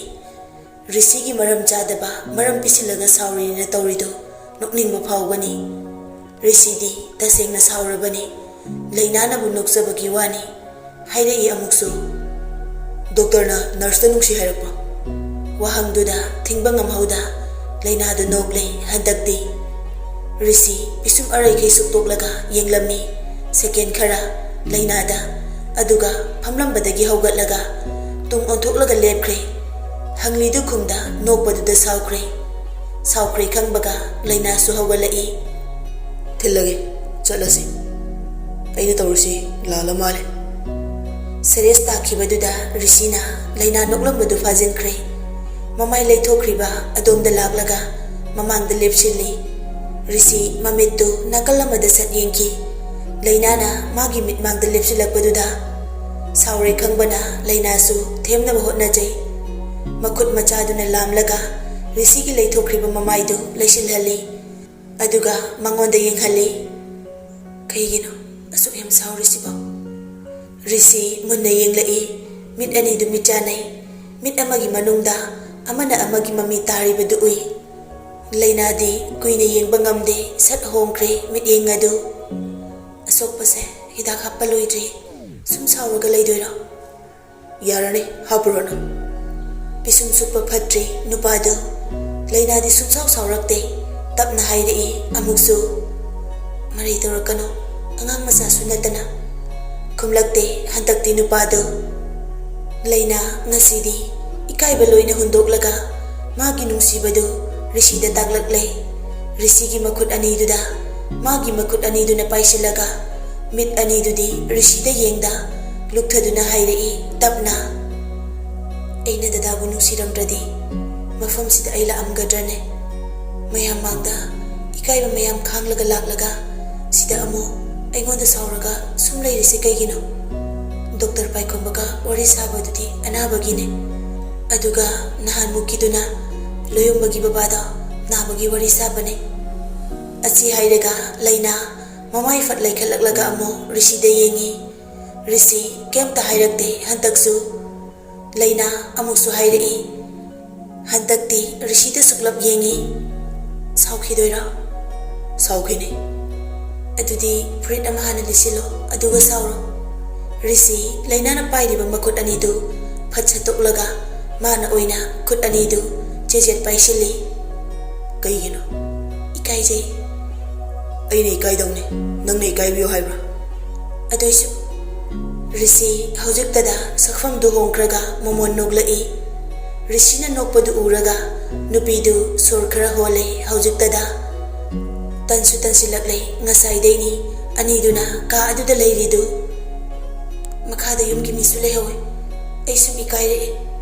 ꯔꯤꯁꯤꯒꯤ ꯃꯔꯝ ꯆꯥꯗꯕ, ꯃꯔꯝ ꯄꯤꯁꯤꯜꯂꯒ ꯁꯥꯎꯔꯤꯅ ꯇꯧꯔꯤꯗꯨ ꯅꯣꯛꯅꯤꯡꯕ ꯐꯥꯎꯒꯅꯤ꯫ ꯔꯤꯁꯤꯗꯤ ꯇꯁꯦꯡꯅ ꯁꯥꯎꯔꯕꯅꯤ꯫ ꯂꯩꯅꯥꯅꯕꯨ ꯅꯣꯛꯆꯕꯒꯤ ꯋꯥꯅꯤ꯫ ꯍꯥꯏꯔꯛꯏ ꯑꯃꯨꯛꯁꯨ꯫ "ꯗꯣꯛꯇꯔꯅ ꯅꯔꯁꯇ ꯅꯨꯡꯁꯤ ꯍꯥꯏꯔꯛꯄ?" ꯋꯥꯍꯪꯗꯨꯗ ꯊꯤꯡꯕ ꯉꯝꯍꯧꯗ ꯂꯩꯅꯥꯗꯨ ꯅꯣꯛꯂꯦ ꯍꯟꯗꯛꯇꯤ꯫ ꯔꯤꯁꯤ ꯄꯤꯁꯨꯝ ꯑꯔꯩꯈꯩ ꯁꯨꯛꯇꯣꯛꯂꯒ ꯌꯦꯡꯂꯝꯃꯤ꯫ ꯁꯦꯀꯦꯟ ꯈꯔ ꯂꯩꯅꯥꯗ꯫ ꯑꯗꯨꯒ ꯐꯝꯂꯝꯕꯗꯒꯤ ꯍꯧꯒꯠꯂꯒ ꯇꯨꯡ ꯑꯣꯟꯊꯣꯛꯂꯒ ꯂꯦꯞꯈ꯭ꯔꯦ꯫ ꯍꯪꯂꯤꯗꯨ ꯈꯨꯝꯗ ꯅꯣꯛꯄꯗꯨꯗ ꯁꯥꯎꯈ꯭ꯔꯦ꯫ ꯁꯥꯎꯈ꯭ꯔꯦ ꯈꯪꯕꯒ ꯂꯩꯅꯥꯁꯨ ꯍꯧꯒꯠꯂꯛꯏ꯫ "ꯊꯤꯜꯂꯒꯦ, ꯆꯠꯂꯁꯤ꯫ ꯑꯩꯅ ꯇꯧꯔꯤꯁꯤ ꯂꯥꯜꯂ ꯃꯥꯜꯂꯦ꯫" ꯁꯦꯔꯦꯁ ꯇꯥꯈꯤꯕꯗꯨꯗ ꯔꯤꯁꯤꯅ ꯂꯩꯅꯥ ꯅꯣꯛꯂꯝꯕꯗꯨ ꯐꯥꯖꯤꯟꯈ꯭ꯔꯦ꯫ ꯃꯃꯥꯏ ꯂꯩꯊꯣꯛꯈ꯭ꯔꯤꯕ ꯑꯗꯣꯝꯗ ꯂꯥꯛꯂꯒ ꯃꯃꯥꯡꯗ ꯂꯦꯞꯁꯤꯜꯂꯤ꯫ ꯔꯤꯁꯤ ꯃꯃꯤꯠꯇꯨ ꯅꯥꯀꯜ ꯑꯃꯗ ꯁꯠ ꯌꯦꯡꯈꯤ꯫ ꯂꯩꯅꯥꯅ ꯃꯥꯒꯤ ꯃꯤꯠꯃꯥꯡꯗ ꯂꯦꯞꯁꯤꯜꯂꯛꯄꯗꯨꯗ ꯁꯥꯎꯔꯦ ꯈꯪꯕꯅ ꯂꯩꯅꯥꯁꯨ ꯊꯦꯝꯅꯕ ꯍꯣꯠꯅꯖꯩ꯫ ꯃꯈꯨꯠ ꯃꯆꯥꯗꯨꯅ ꯂꯥꯝꯂꯒ ꯔꯤꯁꯤꯒꯤ ꯂꯩꯊꯣꯛꯈ꯭ꯔꯤꯕ ꯃꯃꯥꯏꯗꯨ ꯂꯩꯁꯤꯜꯍꯜꯂꯤ꯫ ꯑꯗꯨꯒ ꯃꯉꯣꯟꯗ ꯌꯦꯡꯍꯜꯂꯤ꯫ "ꯀꯩꯒꯤꯅꯣ ꯑꯁꯨꯛ ꯌꯥꯝ ꯁꯥꯎꯔꯤꯁꯤꯕꯣ?" ꯔꯤꯁꯤ ꯃꯨꯟꯅ ꯌꯦꯡꯂꯛꯏ꯫ ꯃꯤꯠ ꯑꯅꯤꯗꯨ ꯃꯤꯠ ꯆꯥꯟꯅꯩ꯫ ꯃꯤꯠ ꯑꯃꯒꯤ ꯃꯅꯨꯡꯗ ꯑꯃꯅ ꯑꯃꯒꯤ ꯃꯃꯤ ꯇꯥꯔꯤꯕꯗꯨ ꯎꯏ꯫ ꯂꯩꯅꯥꯗꯤ ꯀꯨꯏꯅ ꯌꯦꯡꯕ ꯉꯝꯗꯦ, ꯁꯠ ꯍꯣꯡꯈ꯭ꯔꯦ ꯃꯤꯠꯌꯦꯡ ꯑꯗꯨ꯫ "ꯑꯁꯣꯛꯄꯁꯦ ꯍꯤꯗꯥꯛ ꯍꯥꯞꯄ ꯂꯣꯏꯗ꯭ꯔꯤ꯫ ꯁꯨꯝ ꯁꯥꯎꯔꯒ ꯂꯩꯗꯣꯏꯔꯣ?" "ꯌꯥꯔꯅꯤ, ꯍꯥꯞꯄꯨꯔꯣ ꯅꯪ꯫" ꯄꯤꯁꯨꯝ ꯁꯨꯛꯄ ꯐꯠꯇ꯭ꯔꯤ ꯅꯨꯄꯥꯗꯨ꯫ ꯂꯩꯅꯥꯗꯤ ꯁꯨꯡꯁꯥꯎ ꯁꯥꯎꯔꯛꯇꯦ꯫ ꯇꯞꯅ ꯍꯥꯏꯔꯛꯏ ꯑꯃꯨꯛꯁꯨ꯫ "ꯃꯔꯩ ꯇꯧꯔꯛꯀꯅꯨ, ꯑꯉꯥꯡ ꯃꯆꯥꯁꯨ ꯅꯠꯇꯅ꯫" ꯈꯨꯝꯂꯛꯇꯦ ꯍꯟꯗꯛꯇꯤ ꯅꯨꯄꯥꯗꯨ꯫ ꯂꯩꯅꯥ ꯉꯁꯤꯗꯤ ꯏꯀꯥꯏꯕ ꯂꯣꯏꯅ ꯍꯨꯟꯗꯣꯛꯂꯒ ꯃꯥꯒꯤ ꯅꯨꯡꯁꯤꯕꯗꯨ ꯔꯤꯁꯤꯗ ꯇꯥꯛꯂꯛꯂꯦ꯫ ꯔꯤꯁꯤꯒꯤ ꯃꯈꯨꯠ ꯑꯅꯤꯗꯨꯗ ꯃꯥꯒꯤ ꯃꯈꯨꯠ ꯑꯅꯤꯗꯨꯅ ꯄꯥꯏꯁꯤꯜꯂꯒ ꯃꯤꯠ ꯑꯅꯤꯗꯨꯗꯤ ꯔꯤꯁꯤꯗ ꯌꯦꯡꯗ ꯂꯨꯛꯊꯗꯨꯅ ꯍꯥꯏꯔꯛꯏ ꯇꯞꯅ, "ꯑꯩꯅ ꯗꯗꯥꯕꯨ ꯅꯨꯡꯁꯤꯔꯝꯗ꯭ꯔꯗꯤ ꯃꯐꯝꯁꯤꯗ ꯑꯩ ꯂꯥꯛꯑꯝꯒꯗ꯭ꯔꯅꯦ? ꯃꯌꯥꯝ ꯃꯥꯡꯗ ꯏꯀꯥꯏꯕ ꯃꯌꯥꯝ ꯈꯥꯡꯂꯒ ꯂꯥꯛꯂꯒ ꯁꯤꯗ ꯑꯃꯨꯛ ꯑꯩꯉꯣꯟꯗ ꯁꯥꯎꯔꯒ ꯁꯨꯝ ꯂꯩꯔꯤꯁꯦ ꯀꯩꯒꯤꯅꯣ? ꯗꯣꯛꯇꯔ ꯄꯥꯏꯈꯣꯝꯕꯒ ꯋꯥꯔꯤ ꯁꯥꯕꯗꯨꯗꯤ ꯑꯅꯥꯕꯒꯤꯅꯦ꯫ ꯑꯗꯨꯒ ꯅꯍꯥꯟꯃꯨꯛꯀꯤꯗꯨꯅ ꯂꯣꯌꯨꯝꯕꯒꯤ ꯕꯕꯥꯗꯣ ꯅꯥꯕꯒꯤ ꯋꯥꯔꯤ ꯁꯥꯕꯅꯦ꯫" ꯑꯁꯤ ꯍꯥꯏꯔꯒ ꯂꯩꯅꯥ ꯃꯃꯥꯏ ꯐꯠ ꯂꯩꯈꯠꯂꯛꯂꯒ ꯑꯃꯨꯛ ꯔꯤꯁꯤꯗ ꯌꯦꯡꯉꯤ꯫ ꯔꯤꯁꯤ ꯀꯩꯝꯇ ꯍꯥꯏꯔꯛꯇꯦ ꯍꯟꯗꯛꯁꯨ꯫ ꯂꯩꯅꯥ ꯑꯃꯨꯛꯁꯨ ꯍꯥꯏꯔꯛꯏ꯫ ꯍꯟꯗꯛꯇꯤ ꯔꯤꯁꯤꯗ ꯁꯨꯛꯂꯞ ꯌꯦꯡꯉꯤ꯫ "ꯁꯥꯎꯈꯤꯗꯣꯏꯔꯣ?" "ꯁꯥꯎꯈꯤꯅꯤ꯫" "ꯑꯗꯨꯗꯤ ꯐꯨꯔꯤꯠ ꯑꯃ ꯍꯥꯟꯅ ꯂꯤꯠꯁꯤꯜꯂꯣ, ꯑꯗꯨꯒ ꯁꯥꯎꯔꯣ꯫" ꯔꯤꯁꯤ ꯂꯩꯅꯥꯅ ꯄꯥꯏꯔꯤꯕ ꯃꯈꯨꯠ ꯑꯅꯤꯗꯨ ꯐꯠ ꯁꯠꯇꯣꯛꯂꯒ ꯃꯥꯅ ꯑꯣꯏꯅ ꯈꯨꯠ ꯑꯅꯤꯗꯨ ꯆꯦꯖꯦꯠ ꯄꯥꯏꯁꯤꯜꯂꯤ꯫ "ꯀꯩꯒꯤꯅꯣ?" "ꯏꯀꯥꯏꯖꯩ꯫" "ꯑꯩꯅ ꯏꯀꯥꯏꯗꯧꯅꯤ, ꯅꯪꯅ ꯏꯀꯥꯏꯕꯤꯌꯨ ꯍꯥꯏꯕ꯭ꯔꯥ?" "ꯑꯗꯨꯏꯁꯨ꯫" ꯔꯤꯁꯤ ꯍꯧꯖꯤꯛꯇꯗ ꯁꯛꯐꯝꯗꯨ ꯍꯣꯡꯈ꯭ꯔꯒ ꯃꯃꯣꯟ ꯅꯣꯛꯂꯛꯏ꯫ ꯔꯤꯁꯤꯅ ꯅꯣꯛꯄꯗꯨ ꯎꯔꯒ ꯅꯨꯄꯤꯗꯨ ꯁꯣꯔ ꯈꯔ ꯍꯣꯜꯂꯦ ꯍꯧꯖꯤꯛꯇꯗ꯫ ꯇꯟꯁꯨ ꯇꯟꯁꯤꯜꯂꯛꯂꯦ ꯉꯁꯥꯏꯗꯩꯅꯤ ꯑꯅꯤꯗꯨꯅ ꯀꯥ ꯑꯗꯨꯗ ꯂꯩꯔꯤꯗꯨ꯫ "ꯃꯈꯥꯗ ꯌꯨꯝꯒꯤ ꯃꯤꯁꯨ ꯂꯩꯍꯧꯋꯦ꯫ ꯑꯩ ꯁꯨꯝ ꯏꯀꯥꯏꯔꯛꯑꯦ꯫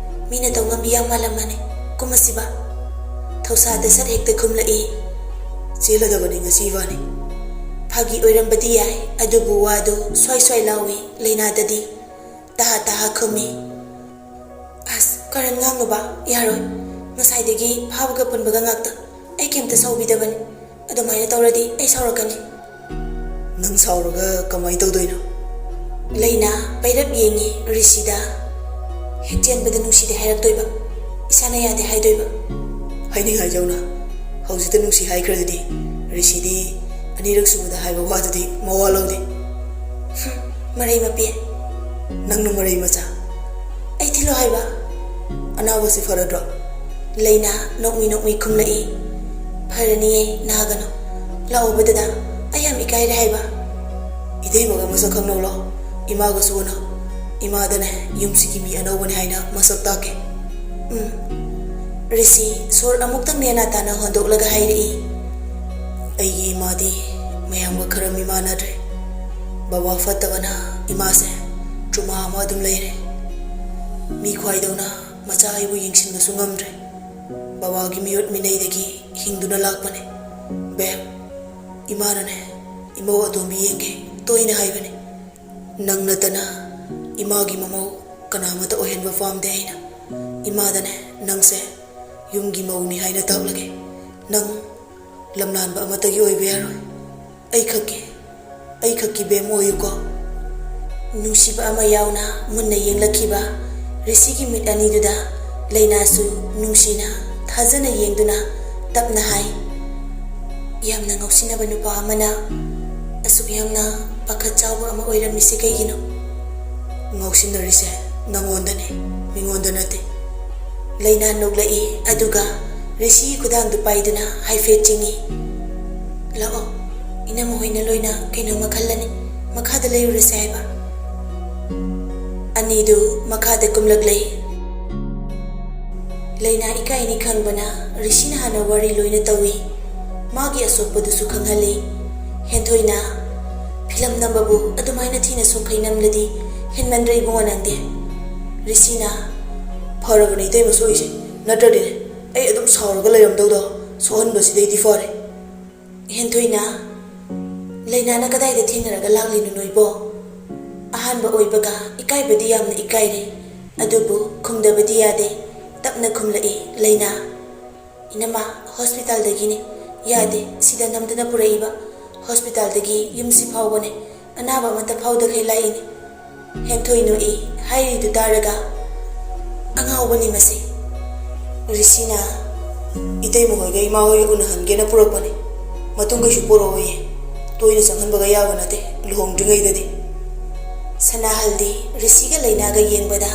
ꯃꯤꯅ ꯇꯧ ꯉꯝꯕꯤ ꯌꯥꯝ ꯃꯥꯜꯂꯝꯃꯅꯤ꯫ ꯀꯨꯝꯃꯁꯤꯕ꯫" ꯊꯧꯁꯥꯗ ꯁꯠ ꯍꯦꯛꯇ ꯈꯨꯝꯂꯛꯏ꯫ "ꯆꯦꯜꯂꯗꯕꯅꯤ ꯉꯁꯤ ꯏꯕꯥꯅꯤ꯫" ꯐꯥꯒꯤ ꯑꯣꯏꯔꯝꯕꯗꯤ ꯌꯥꯏ, ꯑꯗꯨꯕꯨ ꯋꯥꯗꯨ ꯁ꯭ꯋꯥꯏ ꯁ꯭ꯋꯥꯏ ꯂꯥꯎꯏ ꯂꯩꯅꯥꯗꯗꯤ꯫ ꯇꯍꯥ ꯇꯍꯥ ꯈꯨꯝꯃꯤ꯫ "ꯑꯁ, ꯀꯔꯟ ꯉꯥꯡꯅꯨꯕ, ꯌꯥꯔꯣꯏ꯫ ꯉꯁꯥꯏꯗꯒꯤ ꯐꯥꯕꯒ ꯄꯨꯟꯕꯒ ꯉꯥꯛꯇ꯫ ꯑꯩ ꯀꯩꯝꯇ ꯁꯥꯎꯕꯤꯗꯕꯅꯤ꯫ ꯑꯗꯨꯃꯥꯏꯅ ꯇꯧꯔꯗꯤ ꯑꯩ ꯁꯥꯎꯔꯛꯀꯅꯤ꯫" "ꯅꯪ ꯁꯥꯎꯔꯒ ꯀꯃꯥꯏꯅ ꯇꯧꯗꯣꯏꯅꯣ?" ꯂꯩꯅꯥ ꯄꯩꯔꯞ ꯌꯦꯡꯉꯤ ꯔꯤꯁꯤꯗ꯫ "ꯍꯦꯛ ꯆꯦꯟꯕꯗ ꯅꯨꯡꯁꯤꯗꯦ ꯍꯥꯏꯔꯛꯇꯣꯏꯕ, ꯏꯁꯥꯅ ꯌꯥꯗꯦ ꯍꯥꯏꯗꯣꯏꯕ꯫" "ꯍꯥꯏꯅꯤꯡꯉꯥꯏꯖꯧꯅ, ꯍꯧꯖꯤꯛꯇ ꯅꯨꯡꯁꯤ ꯍꯥꯏꯈ꯭ꯔꯗꯨꯗꯤ꯫ ꯔꯤꯁꯤꯗꯤ ꯑꯅꯤꯔꯛ ꯁꯨꯕꯗ ꯍꯥꯏꯕ ꯋꯥꯗꯨꯗꯤ ꯃꯋꯥ ꯂꯧꯗꯦ꯫" "ꯍꯨꯝ, ꯃꯔꯩ ꯃꯄꯦ꯫" "ꯅꯪꯅ ꯃꯔꯩ ꯃꯆꯥ꯫" "ꯑꯩ ꯊꯤꯜꯂꯣ ꯍꯥꯏꯕ꯫" "ꯑꯅꯥꯕꯁꯤ ꯐꯔꯗ꯭ꯔꯣ?" ꯂꯩꯅꯥ ꯅꯣꯛꯃꯤ ꯅꯣꯛꯃꯤ ꯈꯨꯝꯂꯛꯏ꯫ "ꯐꯔꯅꯤꯌꯦ, ꯅꯥꯒꯅꯨ꯫ ꯂꯥꯛꯑꯣꯕ ꯗꯗꯥ, ꯑꯩ ꯌꯥꯝ ꯏꯀꯥꯏꯔꯦ ꯍꯥꯏꯕ꯫" "ꯏꯇꯩꯃꯒ ꯃꯁꯛ ꯈꯪꯅꯧ ꯂꯥꯎ, ꯏꯃꯥꯒꯁꯨ ꯎꯅꯧ꯫ ꯏꯃꯥꯗꯅꯦ ꯌꯨꯝꯁꯤꯒꯤ ꯃꯤ ꯑꯅꯧꯕꯅꯦ ꯍꯥꯏꯅ ꯃꯁꯛ ꯇꯥꯛꯀꯦ꯫" "ꯎꯝ꯫" ꯔꯤꯁꯤ ꯁꯣꯔ ꯑꯃꯨꯛꯇꯪ ꯅꯦꯅꯥ ꯇꯥꯅ ꯍꯣꯟꯗꯣꯛꯂꯒ ꯍꯥꯏꯔꯛꯏ꯫ "ꯑꯩꯒꯤ ꯏꯃꯥꯗꯤ ꯃꯌꯥꯝꯒ ꯈꯔ ꯃꯤꯃꯥꯟꯅꯗ꯭ꯔꯦ꯫ ꯕꯕꯥ ꯐꯠꯇꯕꯅ ꯏꯃꯥꯁꯦ ꯇ꯭ꯔꯨꯃꯥ ꯑꯃ ꯑꯗꯨꯝ ꯂꯩꯔꯦ꯫ ꯃꯤ ꯈ꯭ꯋꯥꯏꯗꯧꯅ ꯃꯆꯥ ꯑꯩꯕꯨ ꯌꯦꯡꯁꯤꯟꯕꯁꯨ ꯉꯝꯗ꯭ꯔꯦ꯫ ꯕꯕꯥꯒꯤ ꯃꯤꯑꯣꯠ ꯃꯤꯅꯩꯗꯒꯤ ꯍꯤꯡꯗꯨꯅ ꯂꯥꯛꯄꯅꯦ꯫ ꯕꯦꯝ, ꯏꯃꯥꯅꯅꯦ ꯏꯃꯧ ꯑꯇꯣꯝꯕꯤ ꯌꯦꯡꯒꯦ ꯇꯣꯏꯅ ꯍꯥꯏꯕꯅꯦ꯫ ꯅꯪ ꯅꯠꯇꯅ ꯏꯃꯥꯒꯤ ꯃꯃꯧ ꯀꯅꯥꯃꯠꯇ ꯑꯣꯏꯍꯟꯕ ꯄꯥꯝꯗꯦ ꯑꯩꯅ꯫ ꯏꯃꯥꯗꯅꯦ ꯅꯪꯁꯦ ꯌꯨꯝꯒꯤ ꯃꯧꯅꯤ ꯍꯥꯏꯅ ꯇꯥꯛꯂꯒꯦ꯫ ꯅꯪ ꯂꯝꯂꯥꯟꯕ ꯑꯃꯠꯇꯒꯤ ꯑꯣꯏꯕ ꯌꯥꯔꯣꯏ꯫ ꯑꯩꯈꯛꯀꯤ, ꯑꯩꯈꯛꯀꯤ ꯕꯦꯝ ꯑꯣꯏꯌꯨꯀꯣ꯫ ꯅꯨꯡꯁꯤꯕ ꯑꯃ ꯌꯥꯎꯅ ꯃꯨꯟꯅ ꯌꯦꯡꯂꯛꯈꯤꯕ ꯔꯤꯁꯤꯒꯤ ꯃꯤꯠ ꯑꯅꯤꯗꯨꯗ ꯂꯩꯅꯥꯁꯨ ꯅꯨꯡꯁꯤꯅ ꯊꯥꯖꯅ ꯌꯦꯡꯗꯨꯅ ꯇꯞꯅ ꯍꯥꯏ, "ꯌꯥꯝꯅ ꯉꯥꯎꯁꯤꯟꯅꯕ ꯅꯨꯄꯥ ꯑꯃꯅ ꯑꯁꯨꯛ ꯌꯥꯝꯅ ꯄꯥꯈꯠ ꯆꯥꯎꯕ ꯑꯃ ꯑꯣꯏꯔꯝꯃꯤꯁꯤ ꯀꯩꯒꯤꯅꯣ?" "ꯉꯥꯎꯁꯤꯟꯅꯔꯤꯁꯦ ꯅꯪꯉꯣꯟꯗꯅꯦ, ꯃꯤꯉꯣꯟꯗ ꯅꯠꯇꯦ꯫" ꯂꯩꯅꯥ ꯅꯣꯛꯂꯛꯏ, ꯑꯗꯨꯒ ꯔꯤꯁꯤꯒꯤ ꯈꯨꯗꯥꯡꯗꯨ ꯄꯥꯏꯗꯨꯅ ꯍꯥꯏꯐꯦꯠ ꯆꯤꯡꯏ꯫ "ꯂꯥꯛꯑꯣ, ꯏꯅꯝꯃ ꯍꯣꯏꯅ ꯂꯣꯏꯅ ꯀꯩꯅꯣꯝꯃ ꯈꯜꯂꯅꯤ, ꯃꯈꯥꯗ ꯂꯩꯔꯨꯔꯁꯦ ꯍꯥꯏꯕ꯫" ꯑꯅꯤꯗꯨ ꯃꯈꯥꯗ ꯀꯨꯝꯂꯛꯂꯦ꯫ ꯂꯩꯅꯥ ꯏꯀꯥꯏꯅꯤ ꯈꯪꯕꯅ ꯔꯤꯁꯤꯅ ꯍꯥꯟꯅ ꯋꯥꯔꯤ ꯂꯣꯏꯅ ꯇꯧꯏ꯫ ꯃꯥꯒꯤ ꯑꯁꯣꯛꯄꯗꯨꯁꯨ ꯈꯪꯍꯜꯂꯤ꯫ ꯍꯦꯟꯊꯣꯏꯅ, "ꯐꯤꯂꯝ ꯅꯝꯕꯕꯨ ꯑꯗꯨꯃꯥꯏꯅ ꯊꯤꯅ ꯁꯣꯛꯈꯩ ꯅꯝꯂꯗꯤ ꯍꯦꯟꯃꯟꯗ꯭ꯔ ꯏꯕꯨꯡꯉꯣ ꯅꯪꯗꯤ?" ꯔꯤꯁꯤꯅ, "ꯐꯔꯕꯅꯦ ꯏꯇꯩꯃ ꯁꯣꯛꯏꯁꯦ, ꯅꯠꯇ꯭ꯔꯗꯤꯅꯦ ꯑꯩ ꯑꯗꯨꯝ ꯁꯥꯎꯔꯒ ꯂꯩꯔꯝꯗꯧꯗꯣ, ꯁꯣꯛꯍꯟꯕꯁꯤꯗꯩꯗꯤ ꯐꯔꯦ꯫" ꯍꯦꯟꯊꯣꯏꯅ, "ꯂꯩꯅꯥꯅ ꯀꯗꯥꯏꯗ ꯊꯦꯡꯅꯔꯒ ꯂꯥꯛꯂꯤꯅꯣ ꯅꯣꯏꯕꯣ?" ꯑꯍꯥꯟꯕ ꯑꯣꯏꯕꯒ ꯏꯀꯥꯏꯕꯗꯤ ꯌꯥꯝꯅ ꯏꯀꯥꯏꯔꯦ, ꯑꯗꯨꯕꯨ ꯈꯨꯝꯗꯕꯗꯤ ꯌꯥꯗꯦ꯫ ꯇꯞꯅ ꯈꯨꯝꯂꯛꯏ ꯂꯩꯅꯥ, "ꯏꯅꯝꯃ, ꯍꯣꯁꯄꯤꯇꯥꯜꯗꯒꯤꯅꯤ꯫ ꯌꯥꯗꯦ, ꯁꯤꯗ ꯅꯝꯗꯨꯅ ꯄꯨꯔꯛꯏꯕ꯫ ꯍꯣꯁꯄꯤꯇꯥꯜꯗꯒꯤ ꯌꯨꯝꯁꯤ ꯐꯥꯎꯕꯅꯦ꯫ ꯑꯅꯥꯕ ꯑꯃꯠꯇ ꯐꯥꯎꯗꯈꯩ ꯂꯥꯛꯏꯅꯤ꯫" ꯍꯦꯟꯊꯣꯏ ꯅꯣꯛꯏ꯫ ꯍꯥꯏꯔꯤꯗꯨ ꯇꯥꯔꯒ ꯑꯉꯥꯎꯕꯅꯤ ꯃꯁꯤ꯫ ꯔꯤꯁꯤꯅ, "ꯏꯇꯩꯃ ꯍꯣꯏꯒ ꯏꯃꯥ ꯍꯣꯏꯒ ꯎꯅꯍꯟꯒꯦꯅ ꯄꯨꯔꯛꯄꯅꯤ꯫ ꯃꯇꯨꯡ ꯀꯩꯁꯨ ꯄꯣꯔꯛꯑꯣꯏꯌꯦ꯫ ꯇꯣꯏꯅ ꯆꯪꯍꯟꯕꯒ ꯌꯥꯕ ꯅꯠꯇꯦ ꯂꯨꯍꯣꯡꯗ꯭ꯔꯤꯉꯩꯗꯗꯤ꯫" ꯁꯅꯥꯍꯜꯗꯤ ꯔꯤꯁꯤꯒ ꯂꯩꯅꯥꯒ ꯌꯦꯡꯕꯗ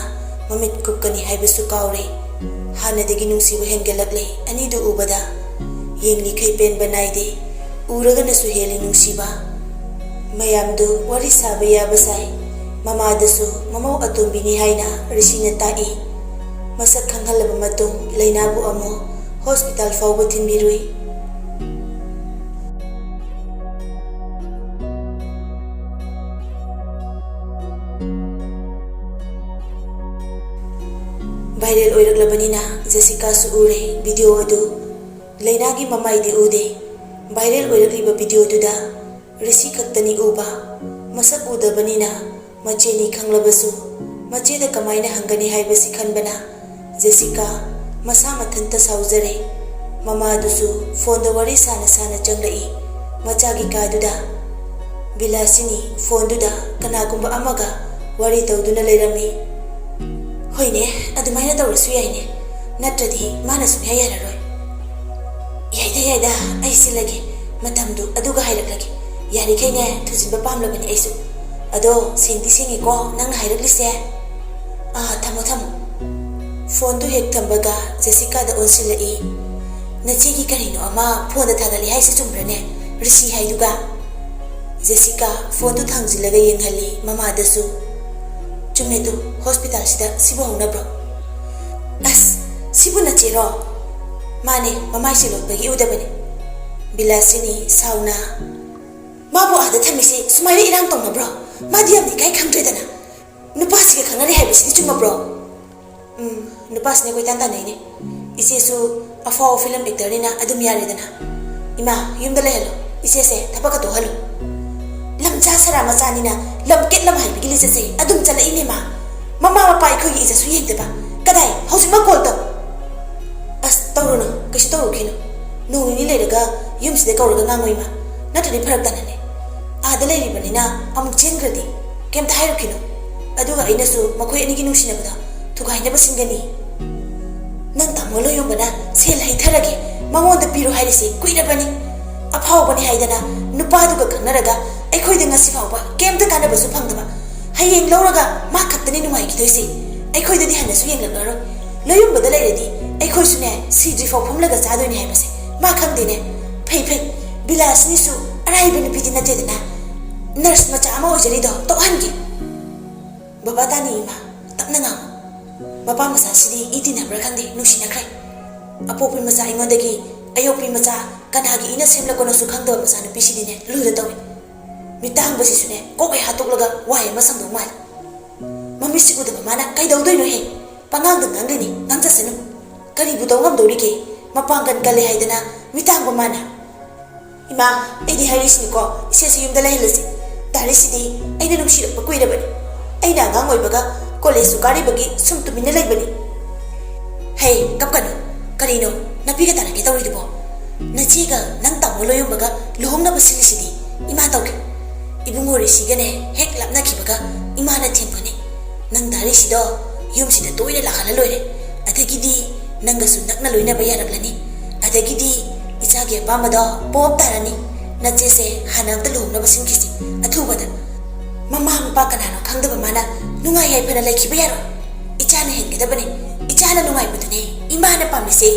ꯃꯃꯤꯠ ꯀꯨꯞꯀꯅꯤ ꯍꯥꯏꯕꯁꯨ ꯀꯥꯎꯔꯦ꯫ ꯍꯥꯟꯅꯗꯒꯤ ꯅꯨꯡꯁꯤꯕ ꯍꯦꯟꯒꯠꯂꯛꯂꯦ ꯑꯅꯤꯗꯨ ꯎꯕꯗ꯫ ꯌꯦꯡꯂꯤꯈꯩ ꯄꯦꯟꯕ ꯅꯥꯏꯗꯦ꯫ ꯎꯔꯒꯅꯁꯨ ꯍꯦꯜꯂꯤ ꯅꯨꯡꯁꯤꯕ꯫ ꯃꯌꯥꯝꯗꯨ ꯋꯥꯔꯤ ꯁꯥꯕ ꯌꯥꯕ ꯁꯥꯏ꯫ ꯃꯃꯥꯗꯁꯨ ꯃꯃꯧ ꯑꯇꯣꯝꯕꯤꯅꯤ ꯍꯥꯏꯅ ꯔꯤꯁꯤꯅ ꯇꯥꯛꯏ꯫ ꯃꯁꯛ ꯈꯪꯍꯜꯂꯕ ꯃꯇꯨꯡ ꯂꯩꯅꯥꯕꯨ ꯑꯃꯨꯛ ꯍꯣꯁꯄꯤꯇꯥꯜ ꯐꯥꯎꯕ ꯊꯤꯟꯕꯤꯔꯨꯏ꯫ ꯚꯥꯏꯔꯦꯜ ꯑꯣꯏꯔꯛꯂꯕꯅꯤꯅ ꯖꯦꯁꯤꯀꯥꯁꯨ ꯎꯔꯦ ꯚꯤꯗꯤꯑꯣ ꯑꯗꯨ꯫ ꯂꯩꯅꯥꯒꯤ ꯃꯃꯥꯏꯗꯤ ꯎꯗꯦ꯫ ꯚꯥꯏꯔꯦꯜ ꯑꯣꯏꯔꯛꯂꯤꯕ ꯚꯤꯗꯤꯑꯣꯗꯨꯗ ꯔꯤꯁꯤ ꯈꯛꯇꯅꯤ ꯎꯕ꯫ ꯃꯁꯛ ꯎꯗꯕꯅꯤꯅ ꯃꯆꯦꯅꯤ ꯈꯪꯂꯕꯁꯨ ꯃꯆꯦꯗ ꯀꯃꯥꯏꯅ ꯍꯪꯒꯅꯤ ꯍꯥꯏꯕꯁꯤ ꯈꯟꯕꯅ ꯖꯦꯁꯤꯀꯥ ꯃꯁꯥ ꯃꯊꯟꯇ ꯁꯥꯎꯖꯔꯦ꯫ ꯃꯃꯥꯗꯨꯁꯨ ꯐꯣꯟꯗ ꯋꯥꯔꯤ ꯁꯥꯅ ꯁꯥꯅ ꯆꯪꯂꯛꯏ꯫ ꯃꯆꯥꯒꯤ ꯀꯥꯗꯨꯗ ꯕꯤꯂꯥꯁꯤꯅꯤ ꯐꯣꯟꯗꯨꯗ ꯀꯅꯥꯒꯨꯝꯕ ꯑꯃꯒ ꯋꯥꯔꯤ ꯇꯧꯗꯨꯅ ꯂꯩꯔꯝꯃꯤ꯫ "ꯍꯣꯏꯅꯦ, ꯑꯗꯨꯃꯥꯏꯅ ꯇꯧꯔꯁꯨ ꯌꯥꯏꯅꯦ, ꯅꯠꯇ꯭ꯔꯗꯤ ꯃꯥꯅ ꯁꯨꯡꯌꯥ ꯌꯥꯔꯔꯣꯏ꯫ ꯌꯥꯏꯗ, ꯌꯥꯏꯗ, ꯑꯩ ꯁꯤꯜꯂꯒꯦ, ꯃꯇꯝꯗꯨ ꯑꯗꯨꯒ ꯍꯥꯏꯔꯛꯂꯒꯦ꯫ ꯌꯥꯔꯤꯈꯩꯅꯦ ꯊꯨꯖꯤꯟꯕ ꯄꯥꯝꯂꯕꯅꯤ ꯑꯩꯁꯨ꯫ ꯑꯗꯣ ꯁꯦꯡꯗꯤ ꯁꯦꯡꯉꯤꯀꯣ ꯅꯪꯅ ꯍꯥꯏꯔꯛꯂꯤꯁꯦ? ꯑꯥ, ꯊꯝꯃꯣ, ꯊꯝꯃꯣ꯫" ꯐꯣꯟꯗꯨ ꯍꯦꯛ ꯊꯝꯕꯒ ꯖꯦꯁꯤꯀꯥꯗ ꯑꯣꯟꯁꯤꯜꯂꯛꯏ꯫ "ꯅꯆꯦꯒꯤ ꯀꯔꯤꯅꯣ ꯑꯃ ꯐꯣꯟꯗ ꯊꯥꯒꯠꯂꯤ ꯍꯥꯏꯁꯤ ꯆꯨꯝꯕ꯭ꯔꯅꯦ? ꯔꯤꯁꯤ ꯍꯥꯏꯗꯨꯒ?" ꯖꯦꯁꯤꯀꯥ ꯐꯣꯟꯗꯨ ꯊꯥꯡꯖꯤꯜꯂꯒ ꯌꯦꯡꯍꯜꯂꯤ ꯃꯃꯥꯗꯁꯨ꯫ "ꯆꯨꯝꯃꯦꯗꯨ, ꯍꯣꯁꯄꯤꯇꯥꯜꯁꯤꯗ ꯁꯤꯕꯨ ꯍꯧꯅꯕ꯭ꯔꯣ?" "ꯑꯁ, ꯁꯤꯕꯨ ꯅꯆꯦꯔꯣ?" "ꯃꯥꯅꯦ, ꯃꯃꯥꯏꯁꯦ ꯂꯣꯠꯄꯒꯤ ꯎꯗꯕꯅꯦ꯫" ꯕꯤꯂꯥꯁꯤꯅꯤ ꯁꯥꯎꯅ, "ꯃꯥꯕꯨ ꯑꯥꯗ ꯊꯝꯃꯤꯁꯦ ꯁꯨꯃꯥꯏꯅ ꯏꯔꯥꯡ ꯇꯧꯅꯕ꯭ꯔꯣ? ꯃꯥꯗꯤ ꯌꯥꯝꯅ ꯏꯀꯥꯏ ꯈꯪꯗ꯭ꯔꯦꯗꯅ꯫ ꯅꯨꯄꯥꯁꯤꯒ ꯈꯪꯅꯔꯦ ꯍꯥꯏꯕꯁꯤꯗꯤ ꯆꯨꯝꯃꯕ꯭ꯔꯣ?" "ꯎꯝ, ꯅꯨꯄꯥꯁꯤꯅ ꯀꯣꯏꯇꯥꯟ ꯇꯥꯟꯅꯩꯅꯦ꯫ ꯏꯆꯦꯁꯨ ꯑꯐꯥꯎꯕ ꯐꯤꯂꯝ ꯑꯦꯛꯇꯔꯅꯤꯅ ꯑꯗꯨꯝ ꯌꯥꯔꯦꯗꯅ꯫ ꯏꯃꯥ, ꯌꯨꯝꯗ ꯂꯩꯍꯜꯂꯣ, ꯏꯆꯦꯁꯦ ꯊꯕꯛꯀ ꯇꯣꯛꯍꯜꯂꯣ꯫ ꯂꯝꯖꯥ ꯁꯔꯥ ꯃꯆꯥꯅꯤꯅ ꯂꯝꯀꯦꯠ ꯂꯝ ꯍꯥꯏꯕꯒꯤ ꯂꯤꯆꯠꯁꯦ ꯑꯗꯨꯝ ꯆꯠꯂꯛꯏꯅꯦ ꯃꯥ꯫ ꯃꯃꯥ ꯃꯄꯥ ꯑꯩꯈꯣꯏꯒꯤ ꯏꯖꯠꯁꯨ ꯌꯦꯡꯗꯕ꯫ ꯀꯗꯥꯏ, ꯍꯧꯖꯤꯛꯃꯛ ꯀꯣꯜ ꯇꯧ꯫" "ꯑꯁ, ꯇꯧꯔꯨꯅꯨ, ꯀꯩꯁꯨ ꯇꯧꯔꯨꯈꯤꯅꯨ꯫ ꯅꯣꯡ ꯅꯤꯅꯤ ꯂꯩꯔꯒ ꯌꯨꯝꯁꯤꯗ ꯀꯧꯔꯒ ꯉꯥꯡꯉꯣ ꯏꯃꯥ, ꯅꯠꯇ꯭ꯔꯗꯤ ꯐꯔꯛ ꯇꯥꯅꯅꯦ꯫ ꯑꯥꯗ ꯂꯩꯔꯤꯕꯅꯤꯅ ꯑꯃꯨꯛ ꯆꯦꯟꯈ꯭ꯔꯗꯤ ꯀꯩꯝꯇ ꯍꯥꯏꯔꯨꯈꯤꯅꯨ꯫ ꯑꯗꯨꯒ ꯑꯩꯅꯁꯨ ꯃꯈꯣꯏ ꯑꯅꯤꯒꯤ ꯅꯨꯡꯁꯤꯅꯕꯗꯣ ꯊꯨꯒꯥꯏꯅꯕ ꯁꯤꯟꯒꯅꯤ꯫ ꯅꯪ ꯇꯥꯃꯣ ꯂꯣꯏꯌꯣꯡꯕꯅ ꯁꯦꯜ ꯍꯩꯊꯔꯒꯦ, ꯃꯉꯣꯟꯗ ꯄꯤꯔꯣ ꯍꯥꯏꯔꯤꯁꯦ ꯀꯨꯏꯔꯕꯅꯤ꯫ ꯑꯐꯥꯎꯕꯅꯤ ꯍꯥꯏꯗꯅ ꯅꯨꯄꯥꯗꯨꯒ ꯈꯪꯅꯔꯒ ꯑꯩꯈꯣꯏꯗ ꯉꯁꯤ ꯐꯥꯎꯕ ꯀꯩꯝꯇ ꯀꯥꯟꯅꯕꯁꯨ ꯐꯪꯗꯕ꯫ ꯍꯌꯦꯡ ꯂꯧꯔꯒ ꯃꯥ ꯈꯛꯇꯅꯤ ꯅꯨꯡꯉꯥꯏꯈꯤꯗꯣꯏꯁꯦ꯫ ꯑꯩꯈꯣꯏꯗꯗꯤ ꯍꯟꯅꯁꯨ ꯌꯦꯡꯂꯛꯂꯔꯣꯏ꯫ ꯂꯣꯏꯌꯣꯡꯕꯗ ꯂꯩꯔꯗꯤ ꯑꯩꯈꯣꯏꯁꯨꯅꯦ ꯁꯤꯗ꯭ꯔꯤꯐꯥꯎ ꯐꯝꯂꯒ ꯆꯥꯗꯣꯏꯅꯦ ꯍꯥꯏꯕꯁꯦ ꯃꯥ ꯈꯪꯗꯦꯅꯦ꯫ ꯐꯩ, ꯐꯩ, ꯕꯤꯂꯥꯁꯤꯅꯤꯁꯨ ꯑꯔꯥꯏꯕ ꯅꯨꯄꯤꯗꯤ ꯅꯠꯇꯦꯗꯅ꯫ ꯅꯔꯁ ꯃꯆꯥ ꯑꯃ ꯑꯣꯏꯖꯔꯤꯗꯣ ꯇꯣꯛꯍꯟꯒꯦ꯫" "ꯕꯕꯥ ꯇꯥꯅꯤ ꯏꯃꯥ, ꯇꯞꯅ ꯉꯥꯡꯉꯨ꯫ ꯃꯄꯥ ꯃꯆꯥꯁꯤꯗꯤ ꯏ ꯇꯤꯟꯅꯕ꯭ꯔꯥ ꯈꯪꯗꯦ, ꯅꯨꯡꯁꯤꯅꯈ꯭ꯔꯦ꯫ ꯑꯄꯣꯛꯄꯤ ꯃꯆꯥ ꯑꯩꯉꯣꯟꯗꯒꯤ ꯑꯌꯣꯛꯄꯤ ꯃꯆꯥ ꯀꯅꯥꯒꯤ ꯏꯅ ꯁꯦꯝꯂꯛꯄꯅꯣꯁꯨ ꯈꯪꯗꯕ ꯃꯆꯥꯅꯨꯄꯤꯁꯤꯗꯤꯅꯦ ꯂꯨꯅ ꯇꯧꯏ꯫ ꯃꯤꯇꯥꯡꯕꯁꯤꯁꯨꯅꯦ ꯀꯣꯛ ꯍꯦꯛ ꯍꯥꯠꯇꯣꯛꯂꯒ ꯋꯥꯏ ꯑꯃ ꯁꯪꯗꯧ ꯃꯥꯜꯂꯤ꯫ ꯃꯤꯠꯁꯤ ꯎꯗꯕ ꯃꯥꯅ ꯀꯩꯗꯧꯗꯣꯏꯅꯣꯍꯦ? ꯄꯉꯥꯡꯗ ꯉꯥꯡꯗꯣꯏꯅꯤ, ꯉꯥꯡꯖꯁꯅꯨ꯫ ꯀꯔꯤꯕꯨ ꯇꯧ ꯉꯝꯗꯧꯔꯤꯒꯦ? ꯃꯄꯥꯡꯒꯜ ꯀꯜꯂꯦ ꯍꯥꯏꯗꯅ ꯃꯤꯇꯥꯡꯕ ꯃꯥꯅ꯫ ꯏꯃꯥ, ꯑꯩꯗꯤ ꯍꯥꯏꯔꯤꯁꯤꯅꯤꯀꯣ, ꯏꯆꯦꯁꯤ ꯌꯨꯝꯗ ꯂꯩꯍꯜꯂꯁꯤ꯫ ꯗꯥꯔꯤꯁꯤꯗꯤ ꯑꯩꯅ ꯅꯨꯡꯁꯤꯔꯛꯄ ꯀꯨꯏꯔꯕꯅꯤ꯫ ꯑꯩꯅ ꯑꯉꯥꯡ ꯑꯣꯏꯕꯒ ꯀꯣꯂꯦꯖꯁꯨ ꯀꯥꯔꯤꯕꯒꯤ ꯁꯨꯝ ꯇꯨꯃꯤꯟꯅ ꯂꯩꯕꯅꯤ꯫ ꯍꯦ, ꯀꯞꯀꯅꯨ꯫ ꯀꯔꯤꯅꯣ ꯅꯥꯄꯤꯒ ꯇꯥꯔꯛꯀꯦ ꯇꯧꯔꯤꯗꯨꯕꯣ? ꯅꯆꯦꯒ ꯅꯪ ꯇꯥꯃꯣ ꯂꯣꯌꯣꯡꯕꯒ ꯂꯨꯍꯣꯡꯅꯕ ꯁꯤꯜꯂꯤꯁꯤꯗꯤ ꯏꯃꯥ ꯇꯧꯒꯦ꯫ ꯏꯕꯨꯡꯉꯣ ꯔꯤꯁꯤꯒꯅꯦ ꯍꯦꯛ ꯂꯥꯞꯅꯈꯤꯕꯒ ꯏꯃꯥꯅ ꯊꯦꯝꯒꯅꯤ꯫ ꯅꯪ ꯗꯥꯔꯤꯁꯤꯗꯣ ꯌꯨꯝꯁꯤꯗ ꯇꯣꯏꯅ ꯂꯥꯛꯍꯜꯂ ꯂꯣꯏꯔꯦ꯫ ꯑꯗꯒꯤꯗꯤ ꯅꯪꯒꯁꯨ ꯅꯛꯅ ꯂꯣꯏꯅꯕ ꯌꯥꯔꯛꯂꯅꯤ꯫ ꯑꯗꯒꯤꯗꯤ ꯏꯆꯥꯒꯤ ꯑꯄꯥꯝꯕꯗꯣ ꯄꯣꯞ ꯇꯥꯔꯅꯤ꯫ ꯅꯆꯦꯁꯦ ꯍꯥꯟꯅ ꯑꯝꯇ ꯂꯨꯍꯣꯡꯅꯕ ꯁꯤꯟꯈꯤꯁꯤ ꯑꯊꯨꯕꯗ꯫ ꯃꯃꯥ ꯃꯄꯥ ꯀꯅꯥꯅꯣ ꯈꯪꯗꯕ ꯃꯥꯅ ꯅꯨꯡꯉꯥꯏ ꯌꯥꯏꯐꯅ ꯂꯩꯈꯤꯕ ꯌꯥꯔꯣꯏ꯫ ꯏꯆꯥꯅ ꯍꯦꯟꯒꯗꯕꯅꯤ꯫ ꯏꯆꯥꯅ ꯅꯨꯡꯉꯥꯏꯕꯗꯨꯅꯦ ꯏꯃꯥꯅ ꯄꯥꯝꯃꯤꯁꯦ꯫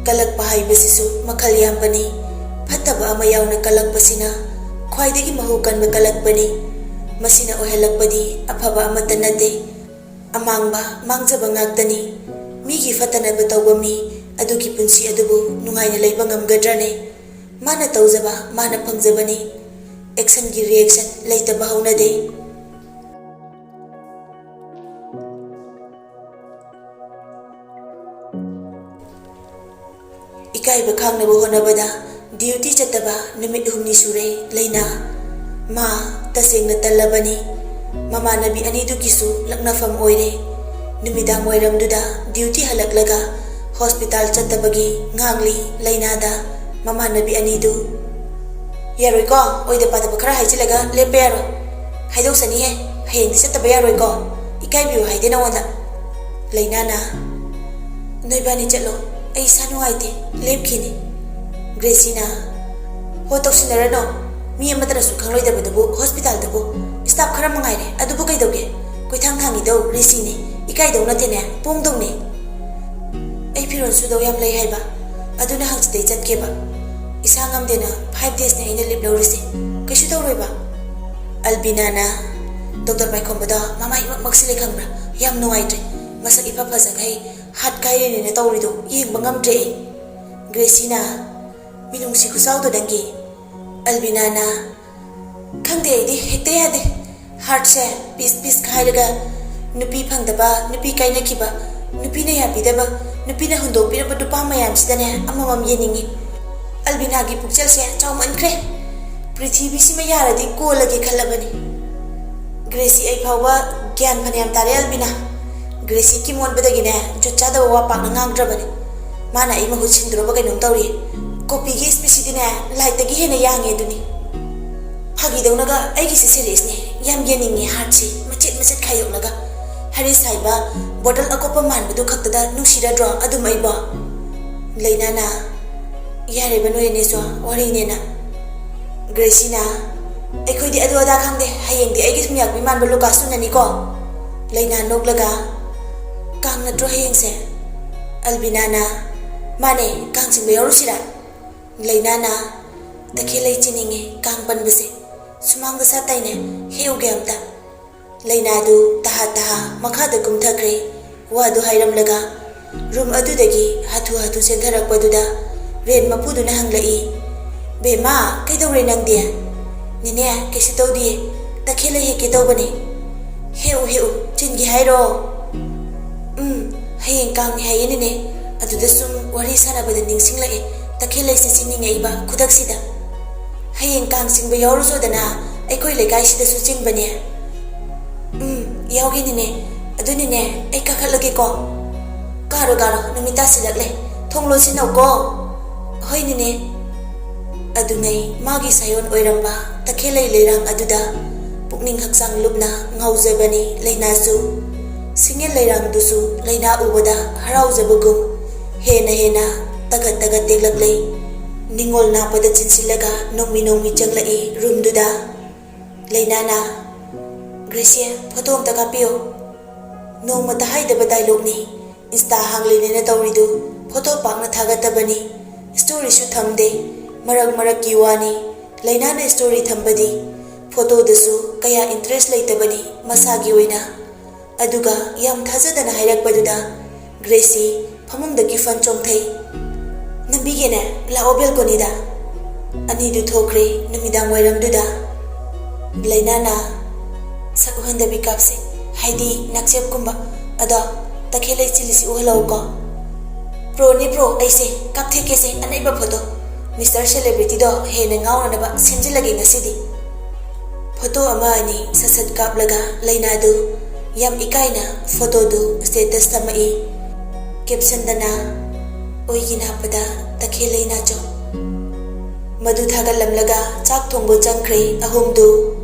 ꯀꯂꯛꯄ ꯍꯥꯏꯕꯁꯤꯁꯨ ꯃꯈꯜ ꯌꯥꯝꯕꯅꯤ꯫ ꯐꯠꯇꯕ ꯑꯃ ꯌꯥꯎꯅ ꯀꯂꯛꯄꯁꯤꯅ ꯈ꯭ꯋꯥꯏꯗꯒꯤ ꯃꯍꯨ ꯀꯟꯕ ꯀꯂꯛꯄꯅꯤ꯫ ꯃꯁꯤꯅ ꯑꯣꯏꯍꯜꯂꯛꯄꯗꯤ ꯑꯐꯕ ꯑꯃꯠꯇ ꯅꯠꯇꯦ꯫ ꯑꯃꯥꯡꯕ, ꯃꯥꯡꯖꯕ ꯉꯥꯛꯇꯅꯤ꯫ ꯃꯤꯒꯤ ꯐꯠꯇꯅꯕ ꯇꯧꯕ ꯃꯤ ꯑꯗꯨꯒꯤ ꯄꯨꯟꯁꯤ ꯑꯗꯨꯕꯨ ꯅꯨꯡꯉꯥꯏꯅ ꯂꯩꯕ ꯉꯝꯒꯗ꯭ꯔꯅꯦ? ꯃꯥꯅ ꯇꯧꯖꯕ, ꯃꯥꯅ ꯐꯪꯖꯕꯅꯤ꯫ ꯑꯦꯛꯁꯟꯒꯤ ꯔꯤꯑꯦꯛꯁꯟ ꯂꯩꯇꯕ ꯍꯧꯅꯗꯦ꯫ ꯏꯀꯥꯏꯕ ꯈꯥꯡꯅꯕ ꯍꯣꯠꯅꯕꯗ ꯗ꯭ꯌꯨꯇꯤ ꯆꯠꯇꯕ ꯅꯨꯃꯤꯠ ꯍꯨꯝꯅꯤ ꯁꯨꯔꯦ ꯂꯩꯅꯥ꯫ ꯃꯥ ꯇꯁꯦꯡꯅ ꯇꯜꯂꯕꯅꯤ꯫ ꯃꯃꯥꯟꯅꯕꯤ ꯑꯅꯤꯗꯨꯒꯤꯁꯨ ꯂꯛꯅꯐꯝ ꯑꯣꯏꯔꯦ꯫ ꯅꯨꯃꯤꯗꯥꯡ ꯋꯥꯏꯔꯝꯗꯨꯗ ꯗ꯭ꯌꯨꯇꯤ ꯍꯜꯂꯛꯂꯒ ꯍꯣꯁꯄꯤꯇꯥꯜ ꯆꯠꯇꯕꯒꯤ ꯉꯥꯡꯂꯤ ꯂꯩꯅꯥꯗ ꯃꯃꯥꯟꯅꯕꯤ ꯑꯅꯤꯗꯨ꯫ "ꯌꯥꯔꯣꯏꯀꯣ, ꯑꯣꯏꯗ ꯄꯥꯗꯕ ꯈꯔ ꯍꯥꯏꯖꯤꯜꯂꯒ ꯂꯦꯞꯄ ꯌꯥꯔꯣꯏ꯫ ꯍꯥꯏꯗꯣꯛꯆꯅꯤꯍꯦ, ꯍꯌꯦꯡꯗꯤ ꯆꯠꯇꯕ ꯌꯥꯔꯣꯏꯀꯣ꯫ ꯏꯀꯥꯏꯕꯤꯌꯨ ꯍꯥꯏꯗꯦ ꯅꯉꯣꯟꯗ꯫" ꯂꯩꯅꯥꯅ, "ꯅꯣꯏꯕꯥꯅꯤ ꯆꯠꯂꯣ, ꯑꯩ ꯏꯁꯥ ꯅꯨꯡꯉꯥꯏꯇꯦ, ꯂꯦꯞꯈꯤꯅꯤ꯫" ꯒ꯭ꯔꯦꯁꯤꯅ, "ꯍꯣ, ꯇꯧꯁꯤꯟꯅꯔꯅꯣ꯫ ꯃꯤ ꯑꯃꯠꯇꯅꯁꯨ ꯈꯪꯂꯣꯏꯗꯕꯗꯨꯕꯨ ꯍꯣꯁꯄꯤꯇꯥꯜꯗꯕꯨ꯫ ꯁ꯭ꯇꯥꯐ ꯈꯔ ꯃꯉꯥꯏꯔꯦ, ꯑꯗꯨꯕꯨ ꯀꯩꯗꯧꯒꯦ? ꯀꯣꯏꯊꯥꯡ ꯊꯥꯡꯉꯤꯗꯧ ꯔꯤꯁꯤꯅꯦ, ꯏꯀꯥꯏꯗꯧ ꯅꯠꯇꯦꯅꯦ, ꯄꯣꯡꯗꯧꯅꯦ꯫ ꯑꯩ ꯐꯤꯔꯣꯜ ꯁꯨꯗꯧ ꯌꯥꯝ ꯂꯩ ꯍꯥꯏꯕ, ꯑꯗꯨꯅ ꯍꯪꯆꯤꯠꯇꯩ ꯆꯠꯀꯦꯕ꯫ ꯏꯁꯥ ꯉꯝꯗꯦꯅ ꯐꯥꯏꯚ ꯗꯦꯖꯅꯦ ꯑꯩꯅ ꯂꯤꯞ ꯂꯧꯔꯤꯁꯦ꯫ ꯀꯩꯁꯨ ꯇꯧꯔꯣꯏꯕ꯫" ꯑꯜꯕꯤꯅꯥꯅ, "ꯗꯣꯛꯇꯔ ꯄꯥꯏꯈꯣꯝꯕꯗꯣ ꯃꯃꯥꯏ ꯏꯃꯛ ꯃꯛꯁꯤꯜꯂꯦ ꯈꯪꯕ꯭ꯔꯥ? ꯌꯥꯝ ꯅꯨꯡꯉꯥꯏꯇ꯭ꯔꯦ꯫ ꯃꯁꯛ ꯏꯐ ꯐꯖꯈꯩ ꯍꯥꯠ ꯀꯥꯏꯔꯦꯅꯦꯅ ꯇꯧꯔꯤꯗꯣ ꯌꯦꯡꯕ ꯉꯝꯗ꯭ꯔꯦ ꯑꯩ꯫" ꯒ꯭ꯔꯦꯁꯤꯅ, "ꯃꯤꯅꯨꯡꯁꯤ ꯈꯨꯆꯥꯎꯗꯣ ꯅꯪꯒꯤ꯫" ꯑꯜꯕꯤꯅꯥꯅ, "ꯈꯪꯗꯦ, ꯑꯩꯗꯤ ꯍꯦꯛꯇ ꯌꯥꯗꯦ꯫ ꯍꯥꯔꯠꯁꯦ ꯄꯤꯁ ꯄꯤꯁ ꯈꯥꯏꯔꯒ ꯅꯨꯄꯤ ꯐꯪꯗꯕ, ꯅꯨꯄꯤ ꯀꯥꯏꯅꯈꯤꯕ, ꯅꯨꯄꯤꯅ ꯌꯥꯕꯤꯗꯕ, ꯅꯨꯄꯤꯅ ꯍꯨꯟꯗꯣꯛꯄꯤꯔꯕ ꯅꯨꯄꯥ ꯃꯌꯥꯝꯁꯤꯗꯅꯦ ꯑꯃꯃꯝ ꯌꯦꯡꯅꯤꯡꯉꯤ꯫ ꯑꯜꯕꯤꯅꯥꯒꯤ ꯄꯨꯛꯆꯦꯜꯁꯦ ꯆꯥꯎꯃꯟꯈ꯭ꯔꯦ꯫ ꯄ꯭ꯔꯤꯊꯤꯕꯤꯁꯤꯃ ꯌꯥꯔꯗꯤ ꯀꯣꯜꯂꯒꯦ ꯈꯜꯂꯕꯅꯤ꯫ ꯒ꯭ꯔꯦꯁꯤ ꯑꯩ ꯐꯥꯎꯕ ꯒ꯭ꯌꯥꯟ ꯐꯅꯌꯥꯝ ꯇꯥꯔꯦ ꯑꯜꯕꯤꯅꯥ꯫ ꯒ꯭ꯔꯦꯁꯤ ꯀꯤꯝ ꯑꯣꯟꯕꯗꯒꯤꯅꯦ ꯖꯨꯠ ꯆꯥꯗꯕ ꯋꯥ ꯄꯥꯛꯅ ꯉꯥꯡꯗ꯭ꯔꯕꯅꯤ꯫ ꯃꯥꯅ ꯑꯩ ꯃꯍꯨꯠ ꯁꯤꯟꯗꯣꯔꯕ ꯀꯩꯅꯣꯝ ꯇꯧꯔꯤ꯫ ꯀꯣꯄꯤꯒꯤ ꯏꯁꯄꯤꯁꯤꯗꯤꯅꯦ ꯂꯥꯏꯠꯇꯒꯤ ꯍꯦꯟꯅ ꯌꯥꯡꯉꯦ ꯑꯗꯨꯅꯤ꯫ ꯐꯥꯒꯤꯗꯧꯅꯒ ꯑꯩꯒꯤꯁꯦ ꯁꯦꯔꯤꯌꯁꯅꯦ, ꯌꯥꯝ ꯌꯦꯡꯅꯤꯡꯉꯦ ꯍꯥꯔꯠꯁꯤ ꯃꯆꯦꯠ ꯃꯆꯦꯠ ꯈꯥꯏꯗꯣꯛꯂꯒ꯫ ꯍꯔꯤꯁ ꯍꯥꯏꯕ ꯕꯣꯇꯜ ꯑꯀꯣꯞꯄ ꯃꯥꯟꯕꯗꯨ ꯈꯛꯇꯗ ꯅꯨꯡꯁꯤꯔꯗ꯭ꯔꯣ ꯑꯗꯨꯝ ꯑꯩꯕꯣ? ꯂꯩꯅꯥꯅ, ꯌꯥꯔꯦꯕ ꯅꯣꯏ ꯑꯅꯤꯁꯨ, ꯋꯥꯔꯤꯅꯦꯅ꯫ ꯒ꯭ꯔꯦꯁꯤꯅ, ꯑꯩꯈꯣꯏꯗꯤ ꯑꯗꯨ ꯑꯗꯥ ꯈꯪꯗꯦ, ꯍꯌꯦꯡꯗꯤ ꯑꯩꯒꯤ ꯊꯨꯝꯌꯥꯛꯄꯤ ꯃꯥꯟꯕ ꯂꯨꯀꯥꯁ ꯎꯅꯅꯤꯀꯣ꯫ ꯂꯩꯅꯥ ꯅꯣꯛꯂꯒ, ꯀꯥꯡ ꯅꯠꯇ꯭ꯔꯣ ꯍꯌꯦꯡꯁꯦ? ꯑꯜꯕꯤꯅꯥꯅ, ꯃꯥꯅꯦ, ꯀꯥꯡ ꯆꯤꯡꯕ ꯌꯥꯎꯔꯨꯁꯤꯔꯥ? ꯂꯩꯅꯥꯅ, ꯇꯈꯦꯜꯂꯩ ꯆꯤꯅꯤꯡꯉꯦ ꯀꯥꯡ ꯄꯟꯕꯁꯦ꯫ ꯁꯨꯃꯥꯡꯗ ꯁꯥꯠꯇꯥꯏꯅꯦ, ꯍꯦꯛꯎꯒꯦ ꯑꯝꯇ꯫ ꯂꯩꯅꯥꯗꯨ ꯇꯍꯥ ꯇꯍꯥ ꯃꯈꯥꯗ ꯀꯨꯝꯊꯈ꯭ꯔꯦ꯫ ꯋꯥꯗꯨ ꯍꯥꯏꯔꯝꯂꯒ ꯔꯨꯝ ꯑꯗꯨꯗꯒꯤ ꯍꯥꯊꯨ ꯍꯥꯊꯨ ꯆꯦꯟꯊꯔꯛꯄꯗꯨꯗ ꯔꯦꯟ ꯃꯄꯨꯗꯨꯅ ꯍꯪꯂꯛꯏ, "ꯕꯦꯝꯃ, ꯀꯩꯗꯧꯔꯦ ꯅꯪꯗꯤ?" "ꯅꯦꯅꯦ, ꯀꯩꯁꯨ ꯇꯧꯗꯤꯌꯦ, ꯇꯈꯦꯜꯂꯩ ꯍꯦꯛꯀꯦ ꯇꯧꯕꯅꯦ꯫" "ꯍꯦꯛꯎ, ꯍꯦꯛꯎ, ꯆꯤꯟꯒꯦ ꯍꯥꯏꯔꯣ?" "ꯎꯝ, ꯍꯌꯦꯡ ꯀꯥꯡꯅꯤ ꯍꯥꯏꯌꯦ ꯅꯦꯅꯦ, ꯑꯗꯨꯗ ꯁꯨꯝ ꯋꯥꯔꯤ ꯁꯥꯟꯅꯕꯗ ꯅꯤꯡꯁꯤꯡꯂꯛꯑꯦ, ꯇꯈꯦꯜꯂꯩꯁꯦ ꯆꯤꯅꯤꯡꯉꯛꯏꯕ ꯈꯨꯗꯛꯁꯤꯗ꯫ ꯍꯌꯦꯡ ꯀꯥꯡ ꯆꯤꯡꯕ ꯌꯥꯎꯔꯨꯁꯣꯗꯅ, ꯑꯩꯈꯣꯏ ꯂꯩꯀꯥꯏꯁꯤꯗꯁꯨ ꯆꯤꯡꯕꯅꯦ꯫" "ꯎꯝ, ꯌꯥꯎꯒꯦ ꯅꯦꯅꯦ꯫ ꯑꯗꯨ ꯅꯦꯅꯦ, ꯑꯩ ꯀꯥꯈꯠꯂꯒꯦꯀꯣ꯫" "ꯀꯥꯔꯣ, ꯀꯥꯔꯣ, ꯅꯨꯃꯤꯠ ꯇꯥꯁꯤꯜꯂꯛꯂꯦ꯫ ꯊꯣꯡ ꯂꯣꯟꯁꯤꯟꯅꯧꯀꯣ꯫" "ꯍꯣꯏ ꯅꯦꯅꯦ꯫" ꯑꯗꯨꯉꯩ ꯃꯥꯒꯤ ꯁꯥꯌꯣꯟ ꯑꯣꯏꯔꯝꯕ ꯇꯈꯦꯜꯂꯩ ꯂꯩꯔꯥꯡ ꯑꯗꯨꯗ ꯄꯨꯛꯅꯤꯡ ꯍꯛꯆꯥꯡ ꯂꯨꯞꯅ ꯉꯥꯎꯖꯕꯅꯤ ꯂꯩꯅꯥꯁꯨ꯫ ꯁꯤꯡꯉꯦꯜ ꯂꯩꯔꯥꯡꯗꯨꯁꯨ ꯂꯩꯅꯥ ꯎꯕꯗ ꯍꯔꯥꯎꯖꯕꯒꯨꯝ ꯍꯦꯟꯅ ꯍꯦꯟꯅ ꯇꯒꯠ ꯇꯒꯠ ꯇꯦꯛꯂꯛꯂꯦ꯫ ꯅꯤꯡꯉꯣꯜ ꯅꯥꯞꯄꯗ ꯆꯤꯟꯁꯤꯜꯂꯒ ꯅꯣꯡꯃꯤ ꯅꯣꯡꯃꯤ ꯆꯪꯂꯛꯏ ꯔꯨꯝꯗꯨꯗ꯫ ꯂꯩꯅꯥꯅ, "ꯒ꯭ꯔꯦꯁꯤ, ꯐꯣꯇꯣ ꯑꯝꯇ ꯀꯥꯞꯄꯤꯌꯣ꯫" ꯅꯣꯡꯃꯇ ꯍꯥꯏꯗꯕ ꯗꯥꯏꯂꯣꯛꯅꯤ꯫ ꯏꯟꯁꯇꯥ ꯍꯥꯡꯂꯤꯅꯦꯅ ꯇꯧꯔꯤꯗꯨ꯫ ꯐꯣꯇꯣ ꯄꯥꯛꯅ ꯊꯥꯒꯠꯇꯕꯅꯤ꯫ ꯁ꯭ꯇꯣꯔꯤꯁꯨ ꯊꯝꯗꯦ꯫ ꯃꯔꯛ ꯃꯔꯛꯀꯤ ꯋꯥꯅꯤ꯫ ꯂꯩꯅꯥꯅ ꯁ꯭ꯇꯣꯔꯤ ꯊꯝꯕꯗꯤ ꯐꯣꯇꯣꯗꯁꯨ ꯀꯌꯥ ꯏꯟꯇꯔꯦꯁ ꯂꯩꯇꯕꯅꯤ ꯃꯁꯥꯒꯤ ꯑꯣꯏꯅ꯫ ꯑꯗꯨꯒ ꯌꯥꯝ ꯊꯥꯖꯗꯅ ꯍꯥꯏꯔꯛꯄꯗꯨꯗ ꯒ꯭ꯔꯦꯁꯤ ꯐꯃꯨꯡꯗꯒꯤ ꯐꯟ ꯆꯣꯡꯊꯩ꯫ "ꯅꯝꯕꯤꯒꯦꯅꯦ, ꯂꯥꯛꯑꯣ ꯕꯦꯜꯀꯣꯅꯤꯗ꯫" ꯑꯅꯤꯗꯨ ꯊꯣꯛꯈ꯭ꯔꯦ ꯅꯨꯃꯤꯗꯥꯡ ꯋꯥꯏꯔꯝꯗꯨꯗ꯫ ꯂꯩꯅꯥꯅ, ꯁꯛ ꯎꯍꯟꯗꯕꯤ ꯀꯥꯞꯁꯦ, ꯍꯥꯏꯗꯤ ꯅꯛꯆꯦꯞꯀꯨꯝꯕ꯫ ꯑꯗꯣ ꯇꯈꯦꯜ ꯂꯩꯆꯤꯜꯁꯤ ꯎꯍꯜꯂꯛꯎꯀꯣ꯫ ꯄ꯭ꯔꯣꯅꯤ ꯄ꯭ꯔꯣ, ꯑꯩꯁꯦ ꯀꯥꯞꯊꯦꯛꯀꯦꯁꯦ, ꯑꯅꯩꯕ ꯐꯣꯇꯣ꯫ ꯃꯤꯁꯇꯔ ꯁꯦꯂꯦꯕ꯭ꯔꯤꯇꯤꯗꯣ ꯍꯦꯟꯅ ꯉꯥꯎꯅꯅꯕ ꯁꯦꯝꯖꯤꯜꯂꯒꯦ ꯉꯁꯤꯗꯤ꯫ ꯐꯣꯇꯣ ꯑꯃ ꯑꯅꯤ ꯁꯠ ꯁꯠ ꯀꯥꯞꯂꯒ ꯂꯩꯅꯥꯗꯨ ꯌꯥꯝ ꯏꯀꯥꯏꯅ ꯐꯣꯇꯣꯗꯨ ꯁ꯭ꯇꯦꯇꯁ ꯊꯝꯃꯛꯏ꯫ ꯀꯦꯞꯁꯟꯗꯅ, "ꯑꯣꯏꯒꯤ ꯅꯥꯞꯄꯗ ꯇꯈꯦꯜ ꯂꯩꯅꯥꯆꯣ"꯫ ꯃꯗꯨ ꯊꯥꯒꯠꯂꯝꯂꯒ ꯆꯥꯛ ꯊꯣꯡꯕ ꯆꯪꯈ꯭ꯔꯦ ꯑꯍꯨꯝꯗꯨ꯫